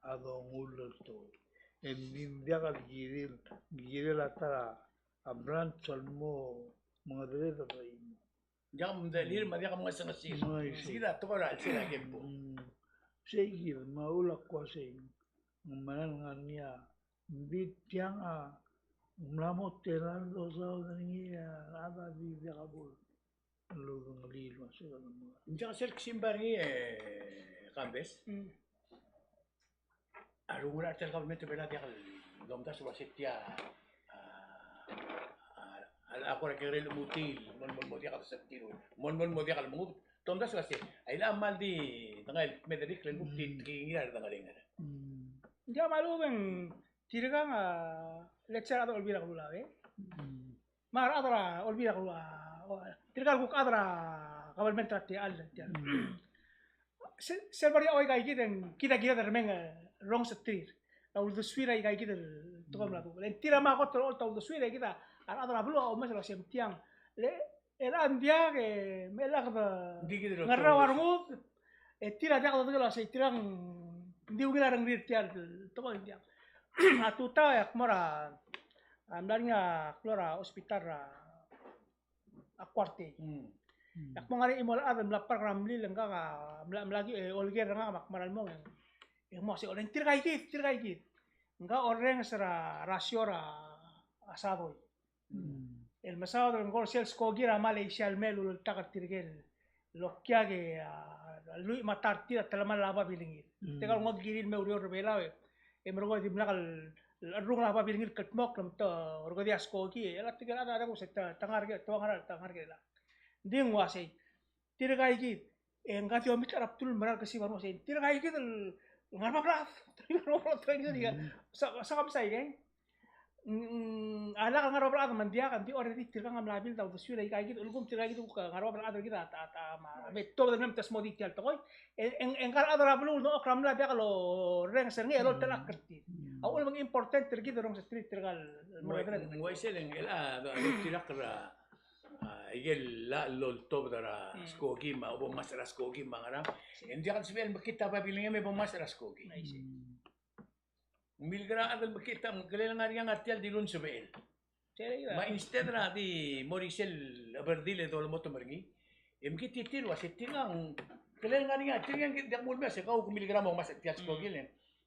a dongull el tekoi. E ng di ng diak el kirel, kirel a ta er a, a branch el mo mengedereder er a. Diak mdelir me diak mengesengesir. Sei kid a tekoi er a chelsel a kempo. Mm. Sei kid, me a ulak kua sei. Ng mera el ngar er ngii a Ng di tiang a mla mo tela el dosaod er ngii a rechad a di diak bo el udengelii el uasei kede mo. Ng diak sel ksimbai er ngii e Kambes. Mm. A rengul a re tia el government er a Belau a diak lomdasu el uasei tia, a, a, a kora kekerei el chemutii el mo, mo, mo diak el sel tir, mo, mo, mo diak el mengubet. Te omdasu el uasei, a ilecha a kmal di dengai el kmeed er ngii, le ng kuk di tekingir a redengerenger. Mm. Ng diak, me a lechub e ng tirkang a, let's say, a rechad er a Olbiil er a Kelulau, e. Mm. Me a rechad er a Olbiil er a Kelulau, o, tirka el kuk chad er a government er a techall, tia. Mm. Se-, sel bo er a ua ika kid e ng kid a kired el remeng, e, rongesterir. A uldesuir a ika kid el tekoi el mla duubech. Le ng tir a mla kot el oltaut a uldesuir, e kid a rechad er a beluu a omes el uasei tiang. Le E le ng diak, e, me lak de ngerau a rengud, e tir a diak dodengei el uasei tirang, ng di ungil a rengrir tia el tekoi, ng diak. A tutau e ak mo er a, a mla er ngii a klou er a hospital er a, a Kuartei. Mm. E ak mo ngar er ngii a chimo el chad el mla park er a mlil, e ngak a mla, mla ki, e, oleker er ngak me ak mera el mong, e, e mo uasei, ole, ng tirka ikid, tirka ikid. Ngak a orrenges er a, er a show er a, a Sadoi. Mm. El mesaod el ngkor sel skoki er a mle isei el mei el uleltak er tirke el okiak e, a, lluich me a ta er tir a telemall a babilngir. Mm. Tirka el nguu a kirir el me oureor er a Belau e, e merekong e dimlak el, el cherrungel a babilngir el kldmokl me te orekedii a skoki, e a tirke el chad a dmu se te, te ngar er ngii, te ngar er ngii, te ngar er ngii. Ng di ng uasei tirka ikid, e ngka di omitech er a bdelul el mera el kesib a renguk, sei, tirka ikid el ngar er a bab el chad. Tirka ikid el ngar er a bab el chad, tirka ikid el, mm, sa, sa, sa, sa, mm, a lak el ngar er a bab el chad me ng diak, ng di already tirkang a mla build a uldesuir a ika ikid, el kmo tirka ikid el kuk ngar er a bab el chad er kid a, a, a, a, me tuobed el mei me te smodii tia el tekoi. E, e, e ngka el chad er a beluu el mo oker a mlai a diak lorrenges er ngii, e loltelechakl er tir. A uchul me ng important er kid el rongesterir tirka el, el mo er a, ng uaisei el, a, a, tirka er a A, ikel llach el loltobed er a skoki me a bo mmaster er a skoki me a ngerang. E ng diak el sebechel el mekngit a babilngem e bo mmaster er a skoki. Milk er a chad el mekngit a, ng kirel ngar er ngii a tia el dilu ng sebechel. Me instead er a di mo er sel cheberdil e dolemotem er ngii, e mekngit tir el uasei tirkang, kirel ngar er ngii a tirkang, diak mo ulemei a se kau ke milk er a mo mmaster er tia el skoki le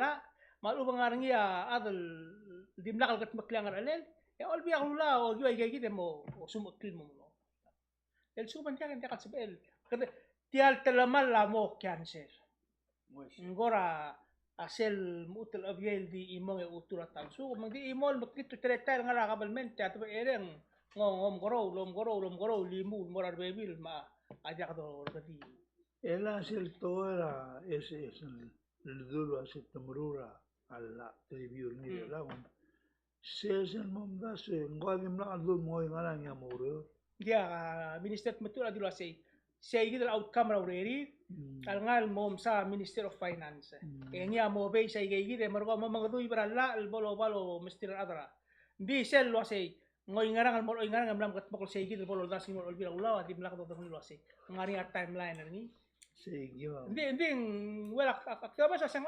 llach, me a lechub e ng ngar er ngii a chad el dimlak el kedmeklii a ngerchelel, e a Olbiil er a Kelulau a okiu aika kid e mo, mo smechekl el mo mlo. El lsekum ng diak, ng diak el sebechel. Kede, tia el telemall a mo cancer. Ng kora a sel lmuut el chebiei el di chimong e chutur a ta el suub. Me ng di chimo el mekngit a teletael el ngar er a kabelment e a debechel e ng, ng omekeroul, omekeroul, omekeroul, limuul el mo er a rebebil me a diak dorekedii. E le sel tekoi er a S S el dulu a se te meruul a llach, te review er ngii er chelechang. Sel, sel momdasu e ng ko a dimlak el dul mengoingerang e a mo oureor. Ng diak, a Minister Tmetuchl a dilu el uasei, sei kid el outcome er a urerir, mm, a lengai el mo omsa Minister of Finance. Mm. E ngii a mo obei sei kid e merekong e mo mengedecheduch er a llach el bo loba lomesterir a rechad er a. Ng di sel uasei, ng oingerang el mo oingerang e mla mekedmokl sei kid el bo loldasu el mo er a Olbiil er a Kelulau a dimlak dodengelii el uasei ng ngar er ngii a timeline er ngii. Sei kid. Ng di, ng di, well, ak, ak, ak, ak,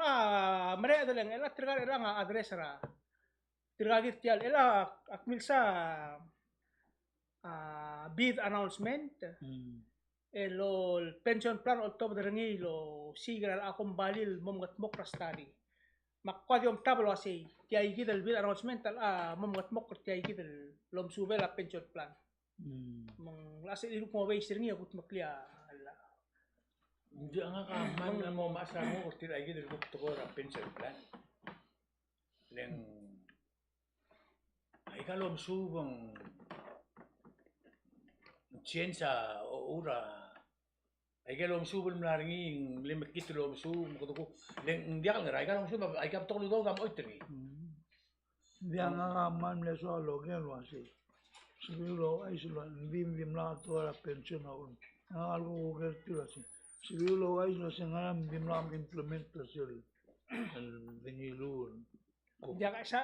a mereched el ng, el a tirka er chelechang a address er a tirka kid tia el, el a, ak milsa, a, bid announcement. Mm. El, el pension plan a oltobed er ngii el osiik er a kombalii el mo mengetmokl er a study. Me ak kuk di omtab el uasei, tia kid el bid announcement a, a mo mengetmokl er tia kid el omesuub er a pension plan. Mm. Me ng locha se el dirk mo base er ngii e kudmeklii a llach. Ng di ngak a kmal mo mechas a mo er tia kid el kuk tekoi er a pension plan. Le ng aika el omesuub e ng change a, o, ura. Aika el omesuub el mla er ngii, ng mle mekngit el omesuub, me kede kuk, le ng diak el ngar er a, aika el omesuub, aika betok el udoud a mo choit er ngii. Mm. Ng diak, ngak a kmal mle soal el oker el uasei, sebechiu el ouchais el uasei, ng di, ng dimlak a tekoi er a pension a uchul. Ngak a kuk oker tir el uasei, sebechiu el ouchais el uasei, ngera me ng dimlak a implement er sel, el di ngiluu. Diak, sa,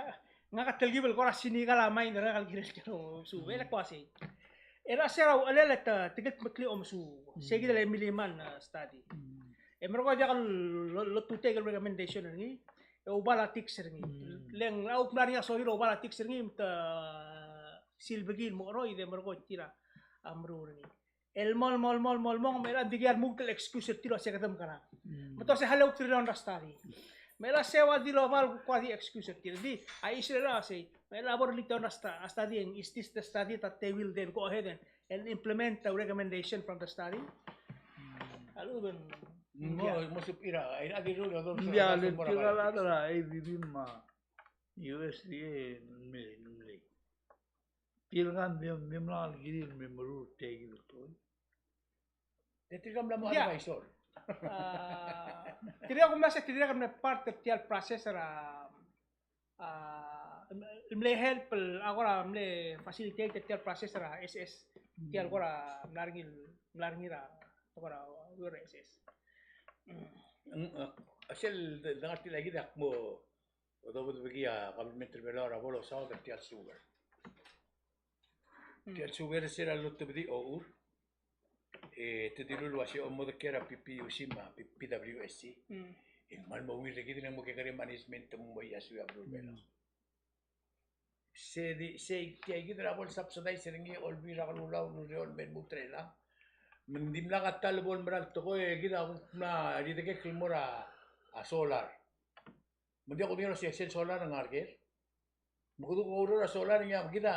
ngak a telkib el kora cynical a mind er ngak el kirel tia el omesuub, e le kuk uasei. E le se er a uchelel e te, te kudmeklii a omesuub, sei kid el Emily Mann, a, study. Mm. E merekong e diak lo, lo, lotutii a ikel recommendation er ngii, e oba a tiks er ngii. Mm. Le ng, a kuk mla er ngii a sorir e oba a tiks er ngii, me te, a, silbekii el mo cheroid e merekong e tir a meruul er ngii. El mo, el mo, el mo, el mo, el mo, me a di kid a lmuut el excuse er tir el uasei kede mekerang. Mm. Me te uasei a lechub e te rirelii a study. Me a se ua di loba el kuk di excuse er tir. Di, a chisel a sei, me a bo rirelii a sta-, a study, is this the study that they will then go ahead and, and implement the recommendation from the study? Mm. A lechub e ng, ng diak. Mo, mo supira, a di rirelii a, ng diak, le tirka el chad er a ADB me a USDA, mle, mle. Tirka a di, dimlak el kirir el me meruul tia kid el tekoi. E tirka a mla mo advisor. A, tirka a kuk mla se tirka a mle part er tia el process er a, a, mle help el, a kora mle facilitate er tia el process er a SS. Tia el kora mla er ngii, mla er ngii er a, kora SS. Mm. Ng, a, sel de, de ngar tia kid a kmo, odobedebekii a kabelment er a Belau er a bo losaod er tia el sugar. Mm. Tia el sugar se er a lotobedii a ochur. E te dilu el uasei a mo dikea er a PPUC me a P-, PWSC. Mm. E ng kmal mo ungil er kid el mo kekerei a management el mo iasui a beluu er a Belau. Mm. Se di, se tia kid er a bo el subsidize er ngii a Olbiil er a Kelulau el ureor el me lmuut er chelechang. Me ng dimlak a ta el bo el mera el tekoi e kid a kuk mla ridekekl el mo er a, a solar. Me ng diak kudengei el uasei sel solar a ngar ker. Me kede kuk oureor er a solar, ng diak, kid a,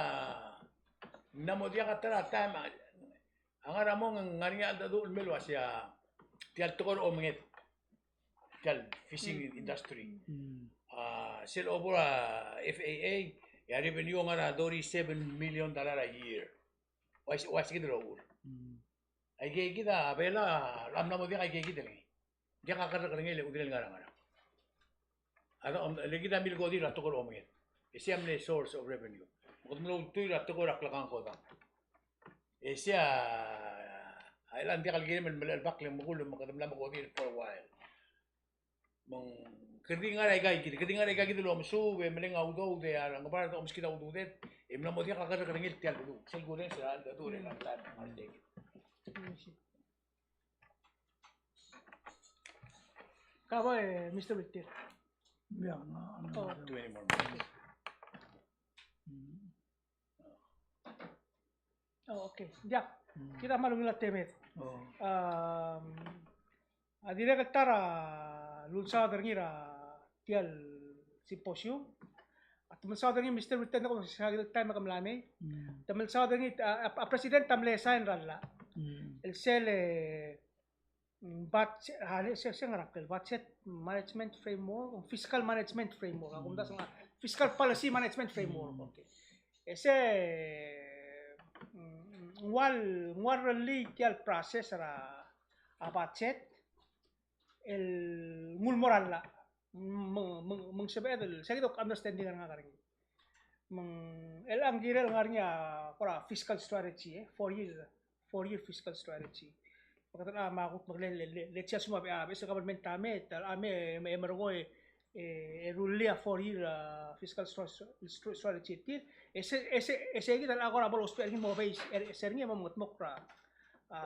ng mla mo diak a ta er a taem, a ngar er a mong e ng ngar er ngii a cheldecheduch el mei el uasei a, tia el tekoi er a omenged, tia el fishing industry. Mm. A, sel obo er a FAA, e a revenue a ngar er a thirty-seven million dollar a year. Uaisei, uaisei kid el ochur. Mm. Aike kid a Belau a mla mo diak aike kid el ngii. Diak a kerrekerengel e kudengei el ngar er a ngerang. A, le kid a milkodir a tekoi er a omenged. E sei a mle source of revenue. Me kede mlo ultuil er a tekoi er a klekangkodang. E sei a, a chelechang diak el kirem el melechelbakl e mekull me kede mla mekodir for a while. Me ng kede di ngar er aika kid, kede di ngar er aika kid el omesuub e meleng a udoud e a Ngebard a omeskid a ududir, e mla mo diak a kerrekerengel tia el beluu. Sel kurrenges er a cheldecheduch er a taem. Ka bo, e, Mister Whittier. Ia, ng, ng, oh. Twenty more minutes. Mm. Oh, okay. Ia, mm, kid a kmal ungil a temed. Oh. Um, a dirrek el ta er a lulsaod er ngii er tia el symposium. A te milsaod er ngii, Mister Whittier, ng ko se er a kid el taem e ke mla mei. Mm. Te milsaod er ngii, a, a, a president a mle sign er a llach. Mm. El sel, e, mm, budget, a, le, se, se ngar er a budget management framework, fiscal management framework, a kumdasu e ng fiscal policy management framework, okay. E se, mm, ng ua, ng ua rullii tia el process er a, a budget, el nguu el mo er a llach. Me ng, me ng, me ng sebeched el, se kid a understanding er ngak er ngii. Me ng, el ng kirel ngar er ngii a kora fiscal strategy, e, four year, four year fiscal strategy. Me kede, a, me a kuk me le, le, le, le tia suma be, a, beches el government a mei, ta el, a, mei, e, e merekong e, e rullii a four year, a, fiscal stra-, stra-, strategy er tir. E se, e se, e se kid a kora bo lousbech er ngii el mo base, e, e se er ngii e mo mengetmokl er a,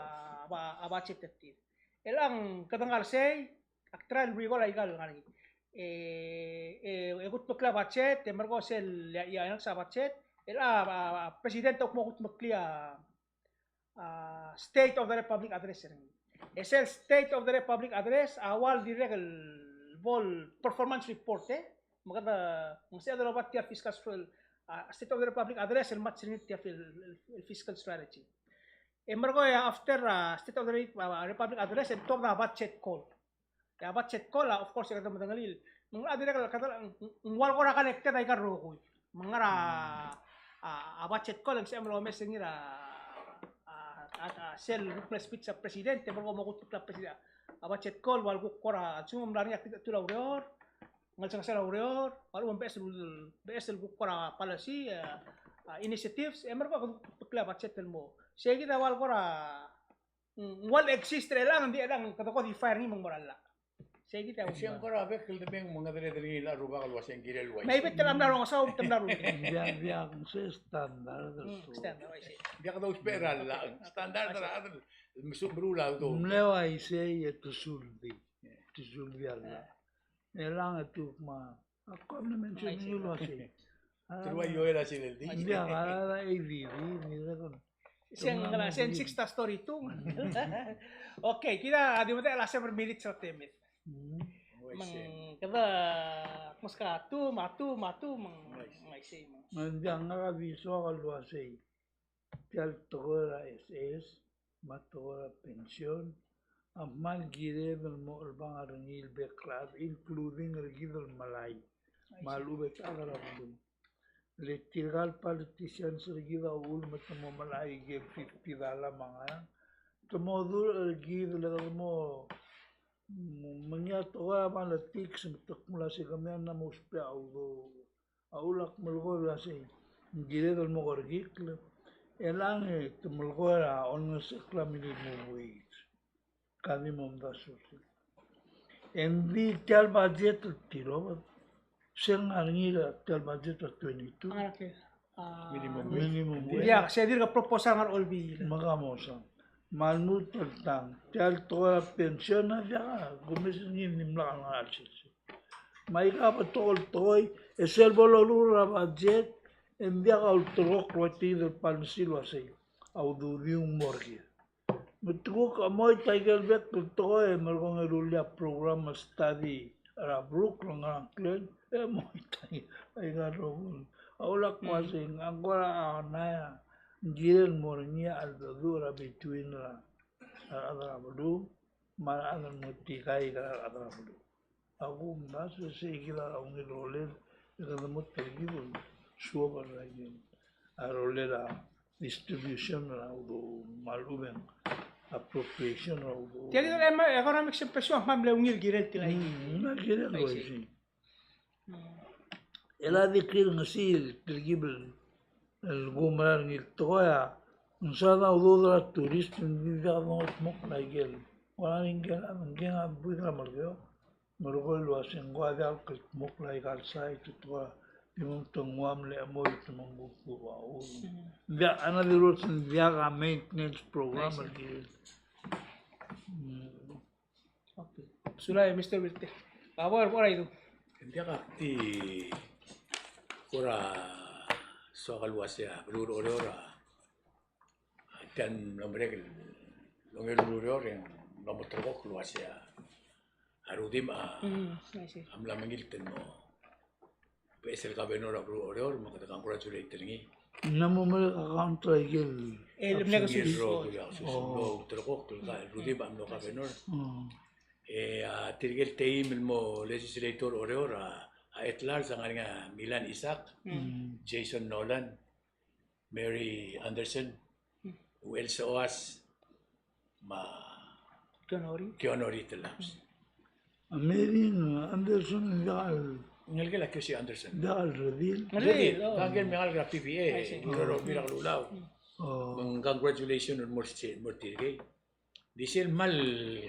a, a budget er tir. El ng kede ngar er sei, ak try el recall aika el ngar er ngii. E, e, e kutmeklii a budget, e merekong sel, ia, ia, ia, a budget, el a, a, a, president a kuk mo kutmeklii a, a, State of the Republic Address er ngii. E sel State of the Republic Address, a ua el dirrek el bo el performance report, e. Me kede, me ng sebeched el oba tia el fiscal stru-, a, State of the Republic Address, el match er ngii tia el, el, el fiscal strategy. E merekong e after, a, State of the Re-, a, Republic Address, e ng tuobed a budget call. E a budget call, a, of course, e kede medengelii. Me ng dirrek el kede, ng, ng ua el kora connected aika el rokui. Me ng ngar er a, a, a budget call, e ng sebechem el omes er ngii er a, a, a, a, sel kuk mle speech er a president, e merekong mo kutmeklii a president. A budget call, ua el kuk kora, a lsekum ng mla er ngii a klitechetul a ureor, ng chelsel a ureor, me a lechub e ng beches el, beches el kuk kora policy, a, a, initiatives, e merekong e kutmeklii a budget el mo. Sei kid a ua el kora, mm, ng ua el exist er chelechang, ng di chelechang kede codify er ngii me ng mo er a llach. Sei kid a. Sei ng kora bek el demeng me ng ngar er ngii a rubak el uasei ng kirel uaisei. Maybe te mla rongesau, te mla rongesau. Ng diak, ng diak, ng se standard. Mm, so standard, uaisei. Ng diak dousbech er a llach, standard er a chad el mesuub er a udoud. Ng mle uaisei e te sulbii. Te sulbii a llach. E chelechang e te kuk me a, ak kuk mle mention er ngii el uasei. Te ua Joel a silel di. Ng diak, a, a, A D D, ng diak. Seng, seng six ta story two. Okay, kid a di medechel a seven minutes er a temed. Mm. Me ng kede meskau a two, me a two, me a two, me ng, me ng uaisei, me ng. Me ng diak, ngak a di soak el uasei. Tia el tekoi er a S S, me a tekoi er a pension, a kmal kired el mo chelebangel er ngii el bek el chad, including er kid el melai. Me a lechub e te chad er a beluu. Le tirka el politicians er kid a uchul me te mo melai aike el fifty dollar me a ngerang. Te mo dulch er kid le kede mo, mm, me ngii a tekoi a politics me te kmo el uasei kemiu a mla mo ousbech a udoud. A uchul ak melekoi el uasei, ng kired el mo kerekikl, e chelechang e te melekoi er a olengesekl a minimum wage. Ka di mo omdasu er sei. Engdi tia el budget el tilobed, se ng ngar er ngii er tia el budget er a twenty-two. Ah, okay. Ah, minimum wage. Minimum wage. Ia, se dirk proposal ngar er a olbiil. Me ka mo osang. Me a lmuut el tang, tia el tekoi er a pension a diak a kumes er ngii el dimlak a ngar er a sesei. Me aika a betok el tekoi, e sel bo loruul er a budget, e ng diak a ulterekokl er tia el policy el uasei a ududiu ng mo er kid. Me te kuk chemoit aike el bek el tekoi e merekong e rullii a program el study er a beluu el ngar er a ngklel, e chemoit aike el rokui. A uchul ak uasei, ng kora a nai a ng kirel mo er ngii a cheldecheduch er a between er a rechad er a beluu me a rechad el mo tikaik er a rechad er a beluu. A kumdasu e sei kid a ungil rolel e kede mo telkib el suobel er a rolel a distribution er a udoud me a lechub e ng appropriation er a udoud. Tia kid el economic situation a kmal mle ungil kirel tia el. Mm, ng kirel el uaisei. Mm. El a di kirengesii el telkib el kumerang er ngii el tekoi a ng soad a udoud er a tourist, ng di diak dongedmokl a ikel. Ng ua ngike el, ngike a buik er a Melekeok. Merekong el uasei ng ko a diak el kldmokl a ikal site, te ko a di mo te nguu a mle chemoit me ng kuk ua. Ng diak, another words, ng diak a maintenance program el kirel. Mm. Okay. Sulang, Mister Wilte. Ka bo er a kora idu. Ng diak ak di kora soak el uasei a beluu er Oreor a tia el mlo merek el ongeru el ureor e ng mla mo ulterekokl el uasei a Rudimch a, mm, I see, a mla mengilt el mo beches el governor er a beluu er Oreor me kede congratulate er ngii. Ng mla mo merek a counter er a ikel E le mle kesus. Rokui a kesus el mlo ulterekokl el ka, el rudimch a mlo governor. E a tirke el teim el mo legislator er Oreor a, a at large a ngar er ngii a Milan Isaac, Jason Nolan, Mary Anderson, Uel Soas, me a Kionori. Kionori Telaps. A Mary Anderson, diak el, ngelekel a Kiosi Anderson. Diak el redil. Redil, oh. Ngelekel me a ngalek er a P V A, I see. Ureor er a Olbiil er a Kelulau. Oh. Me ng congratulations el mo er se, mo er tirkei. Di sel kmal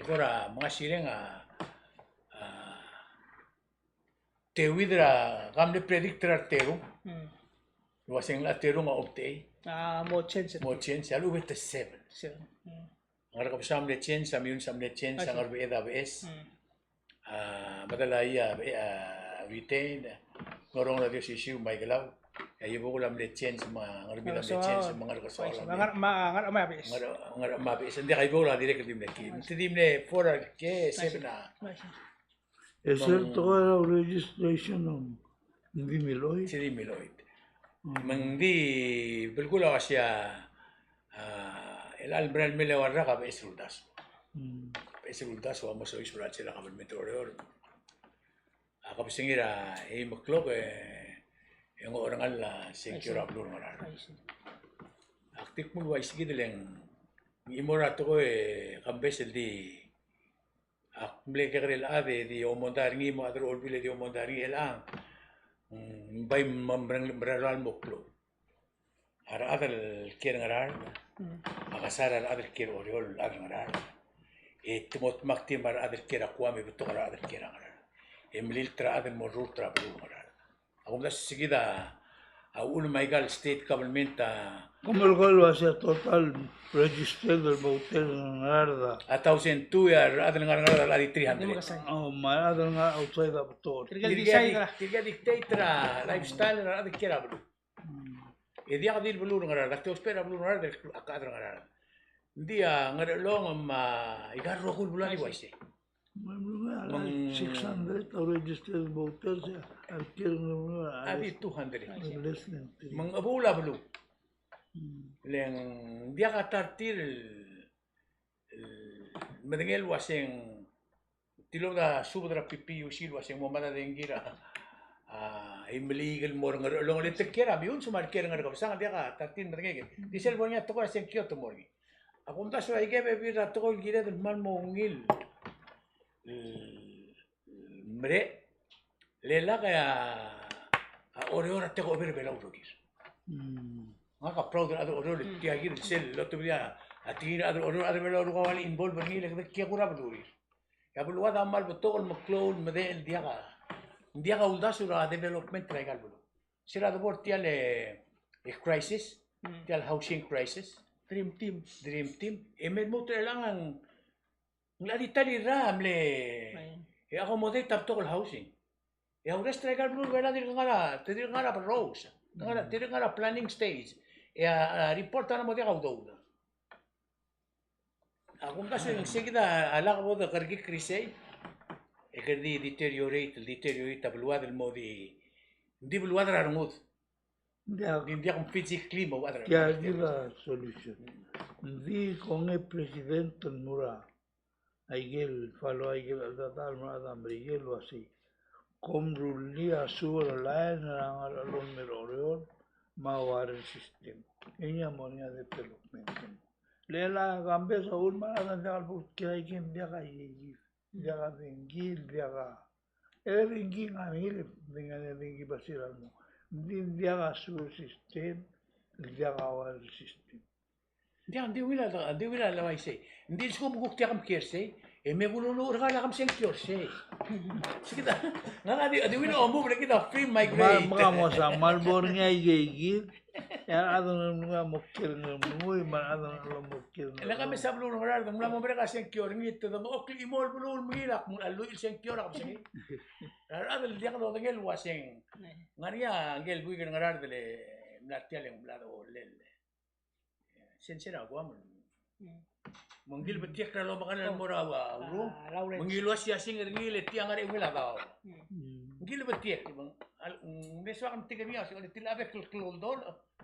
kora mengasireng a, a, teuid er a, ka mle predict er a reterung. Mm. El uaseng a reterung a omtechei. A, mo change. Mo change, a lechub e te seven. Seven. Mm. Ngerkebesang a mle change, a Meyuns a mle change, a Ngerbeched a beches. Mm. A, medal a ia, a, retain, Ngerong er a Diosisiu me a Ikelau. A Iebukel a mle change, me a Ngermid a mle change, me a Ngerkesoaol a mle, me a Ngermid a beches. Ngermid a beches. Ng diak a Iebukel a dirrek el di mle kiei. Te di mle four a ke, seven a. E sel tekoi er a registration ng di miloid. Di miloid. Mm. Me ng di belkul a uaisei a, a, el chelecha el mera el mei el eua el rak a beches el uldasu. Mm. Beches el uldasu a mo soiseb er a chelsel a kabelment er Oreor. A kebesengei er a eim o'clock e, e ng ocherengel a sengkio er a beluu er a Ngaraard. I see. Ak di kmo el uaisei kid e le ng chimo er a tekoi e kambes el di Ak mle kekerei el chad e di omondai er ngii, me a chad er a Olbiil e di omondai er ngii, chelechang ng bai me, mereng, merael el mo klou. A rechad el kiei er a Ngaraard a kesai er a rechad el kiei er a Oreor el chad er a Ngaraard. E te mo dmak tir me a rechad el kiei er a Guam e betok er a rechad el kiei er a Ngaraard. E melilt er a chad el mo rurt er a beluu er a Ngaraard. A kumdasu e se kid a uchul me aika el state government a. Kom melekoi el uasei a total registered el voter er a Ngaraard a. A thousand two, e a rechad el ngar er a Ngaraard a di three hundred. Oh, me a rechad el ngar er a outside a betok. Tirke el dictate er a lifestyle er a rechad el kiei er a beluu. E diak di el beluu er a Ngaraard, a te ousbech er a beluu er a Ngaraard, a chad er a Ngaraard. Ng di a Ngerchelong me aika el rokui el beluu a di uaisei. Me ng six hundred a registered voters, e a kiei er a Ngerchelong a di two hundred. Less than three. Me ng chebuul a beluu. Le ng diak a ta er tir el, el medengei el uaseng, tilobed a subed er a PPUC el uaseng mo mad a dengki er a, a, Imeliik el mo er a Ngerchelong, le te kiei er a Meyuns me a le kiei er a Ngerkebesang, diak a ta er tir el medengei. Di sel bo er ngii a tekoi er a sengkio te mo er ngii. A kumdasu e aike el bebil er a tekoi el kired el kmal mo ungil el merek, le lak e a, a Oreor a tekoi er a Belau el rokir. Ngak a proud er a rechad er a Oreor el tia kid el sel lotebedii a tekingir a rechad er a Oreor, a rechad er a Belau el rokui a involve er ngii, le kede kiei er a belurir. E a beluad a kmal betok el meklou el medechel, diak a, diak a uldasu er a development er aika el beluu. Se er a debo er tia el, e, crisis, tia el housing crisis. Dream team. Dream team. E me lmuut er chelechang ng locha di ta el irrai a mle, e, accommodate a betok el housing. E a urrest er aika el beluu er a Belau a dirk ngar er a, te dirk ngar er a berrous. Ngar er a, te dirk ngar er a planning stage. E a, a report a mo diak a udoud. A kumdasu e ng se kid a lak bo de kerekikl er isei, e kede di deteriorate, deteriorate a beluad el mo di, di beluad er a rengud. Ng diak, ng diak physically mo uad er a rengud. Tia kid a solution. Ng di kongei a president el mo er a, aike el follow, aike el cheldecheduch el mo er a Merikel el uasei, kom rullii a sewer line er a Ngerchelong me a Oreor me a water system. E ngii a mo er ngii a development. Le a kambes a uchul me a rechad a diak el bo kiei er a ike, ng diak a ikeikid, diak a dengki, diak a, e dengki ng ngar er ngii, e dengki, dengki basir a mo. Ng di ng diak a sewer system, diak a water system. Ng diak, ng di ungil a, ng di ungil a uaisei. Ng di lsekum kuk diak mkiei er sei, e me kululuuch er kau el kem sengkio er sei. Sei kid a, ngak a di, di ungil a omuchel er kid a free migration. Me, me ka mo sa, me a lebo er ngii a ikeikid. E a rechad er a Ngeremlengui a mo kiei er a Ngeremlengui, me a rechad er a Ngerchelong a mo kiei er a Ngerchelong. E le ka mesa beluu er a Ngaraard, ng mla mo merek a sengkio er ngii, te dengchokl el chimo el beluu el mengiil a kmo a lluich el sengkio er a kebesengei. A rechad el diak lodengei el uaseng. Ngar er ngii a ngike el buik er a Ngaraard el mla er tia el ng mla dolel. Sensei er a Guam. Me ng di le betiekl er a lomekall el mo er a urung. Me ng iluasising er ngii le tia ngar er a eungel a daob. Ng di le betiekl, me ng, me soak a metik er ngii a se, tia a bek el klou el dolech.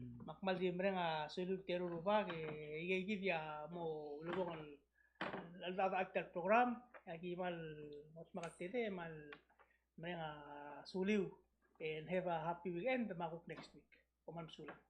Mm. Me ak kmal di mereng a suliu er tia el rubak, e ikei kid a mo ulebongel el, el, el, el program, e aki kmal mo smak a tede, kmal mereng a suliu, and have a happy weekend, me a kuk next week. Kom kmal mesulang.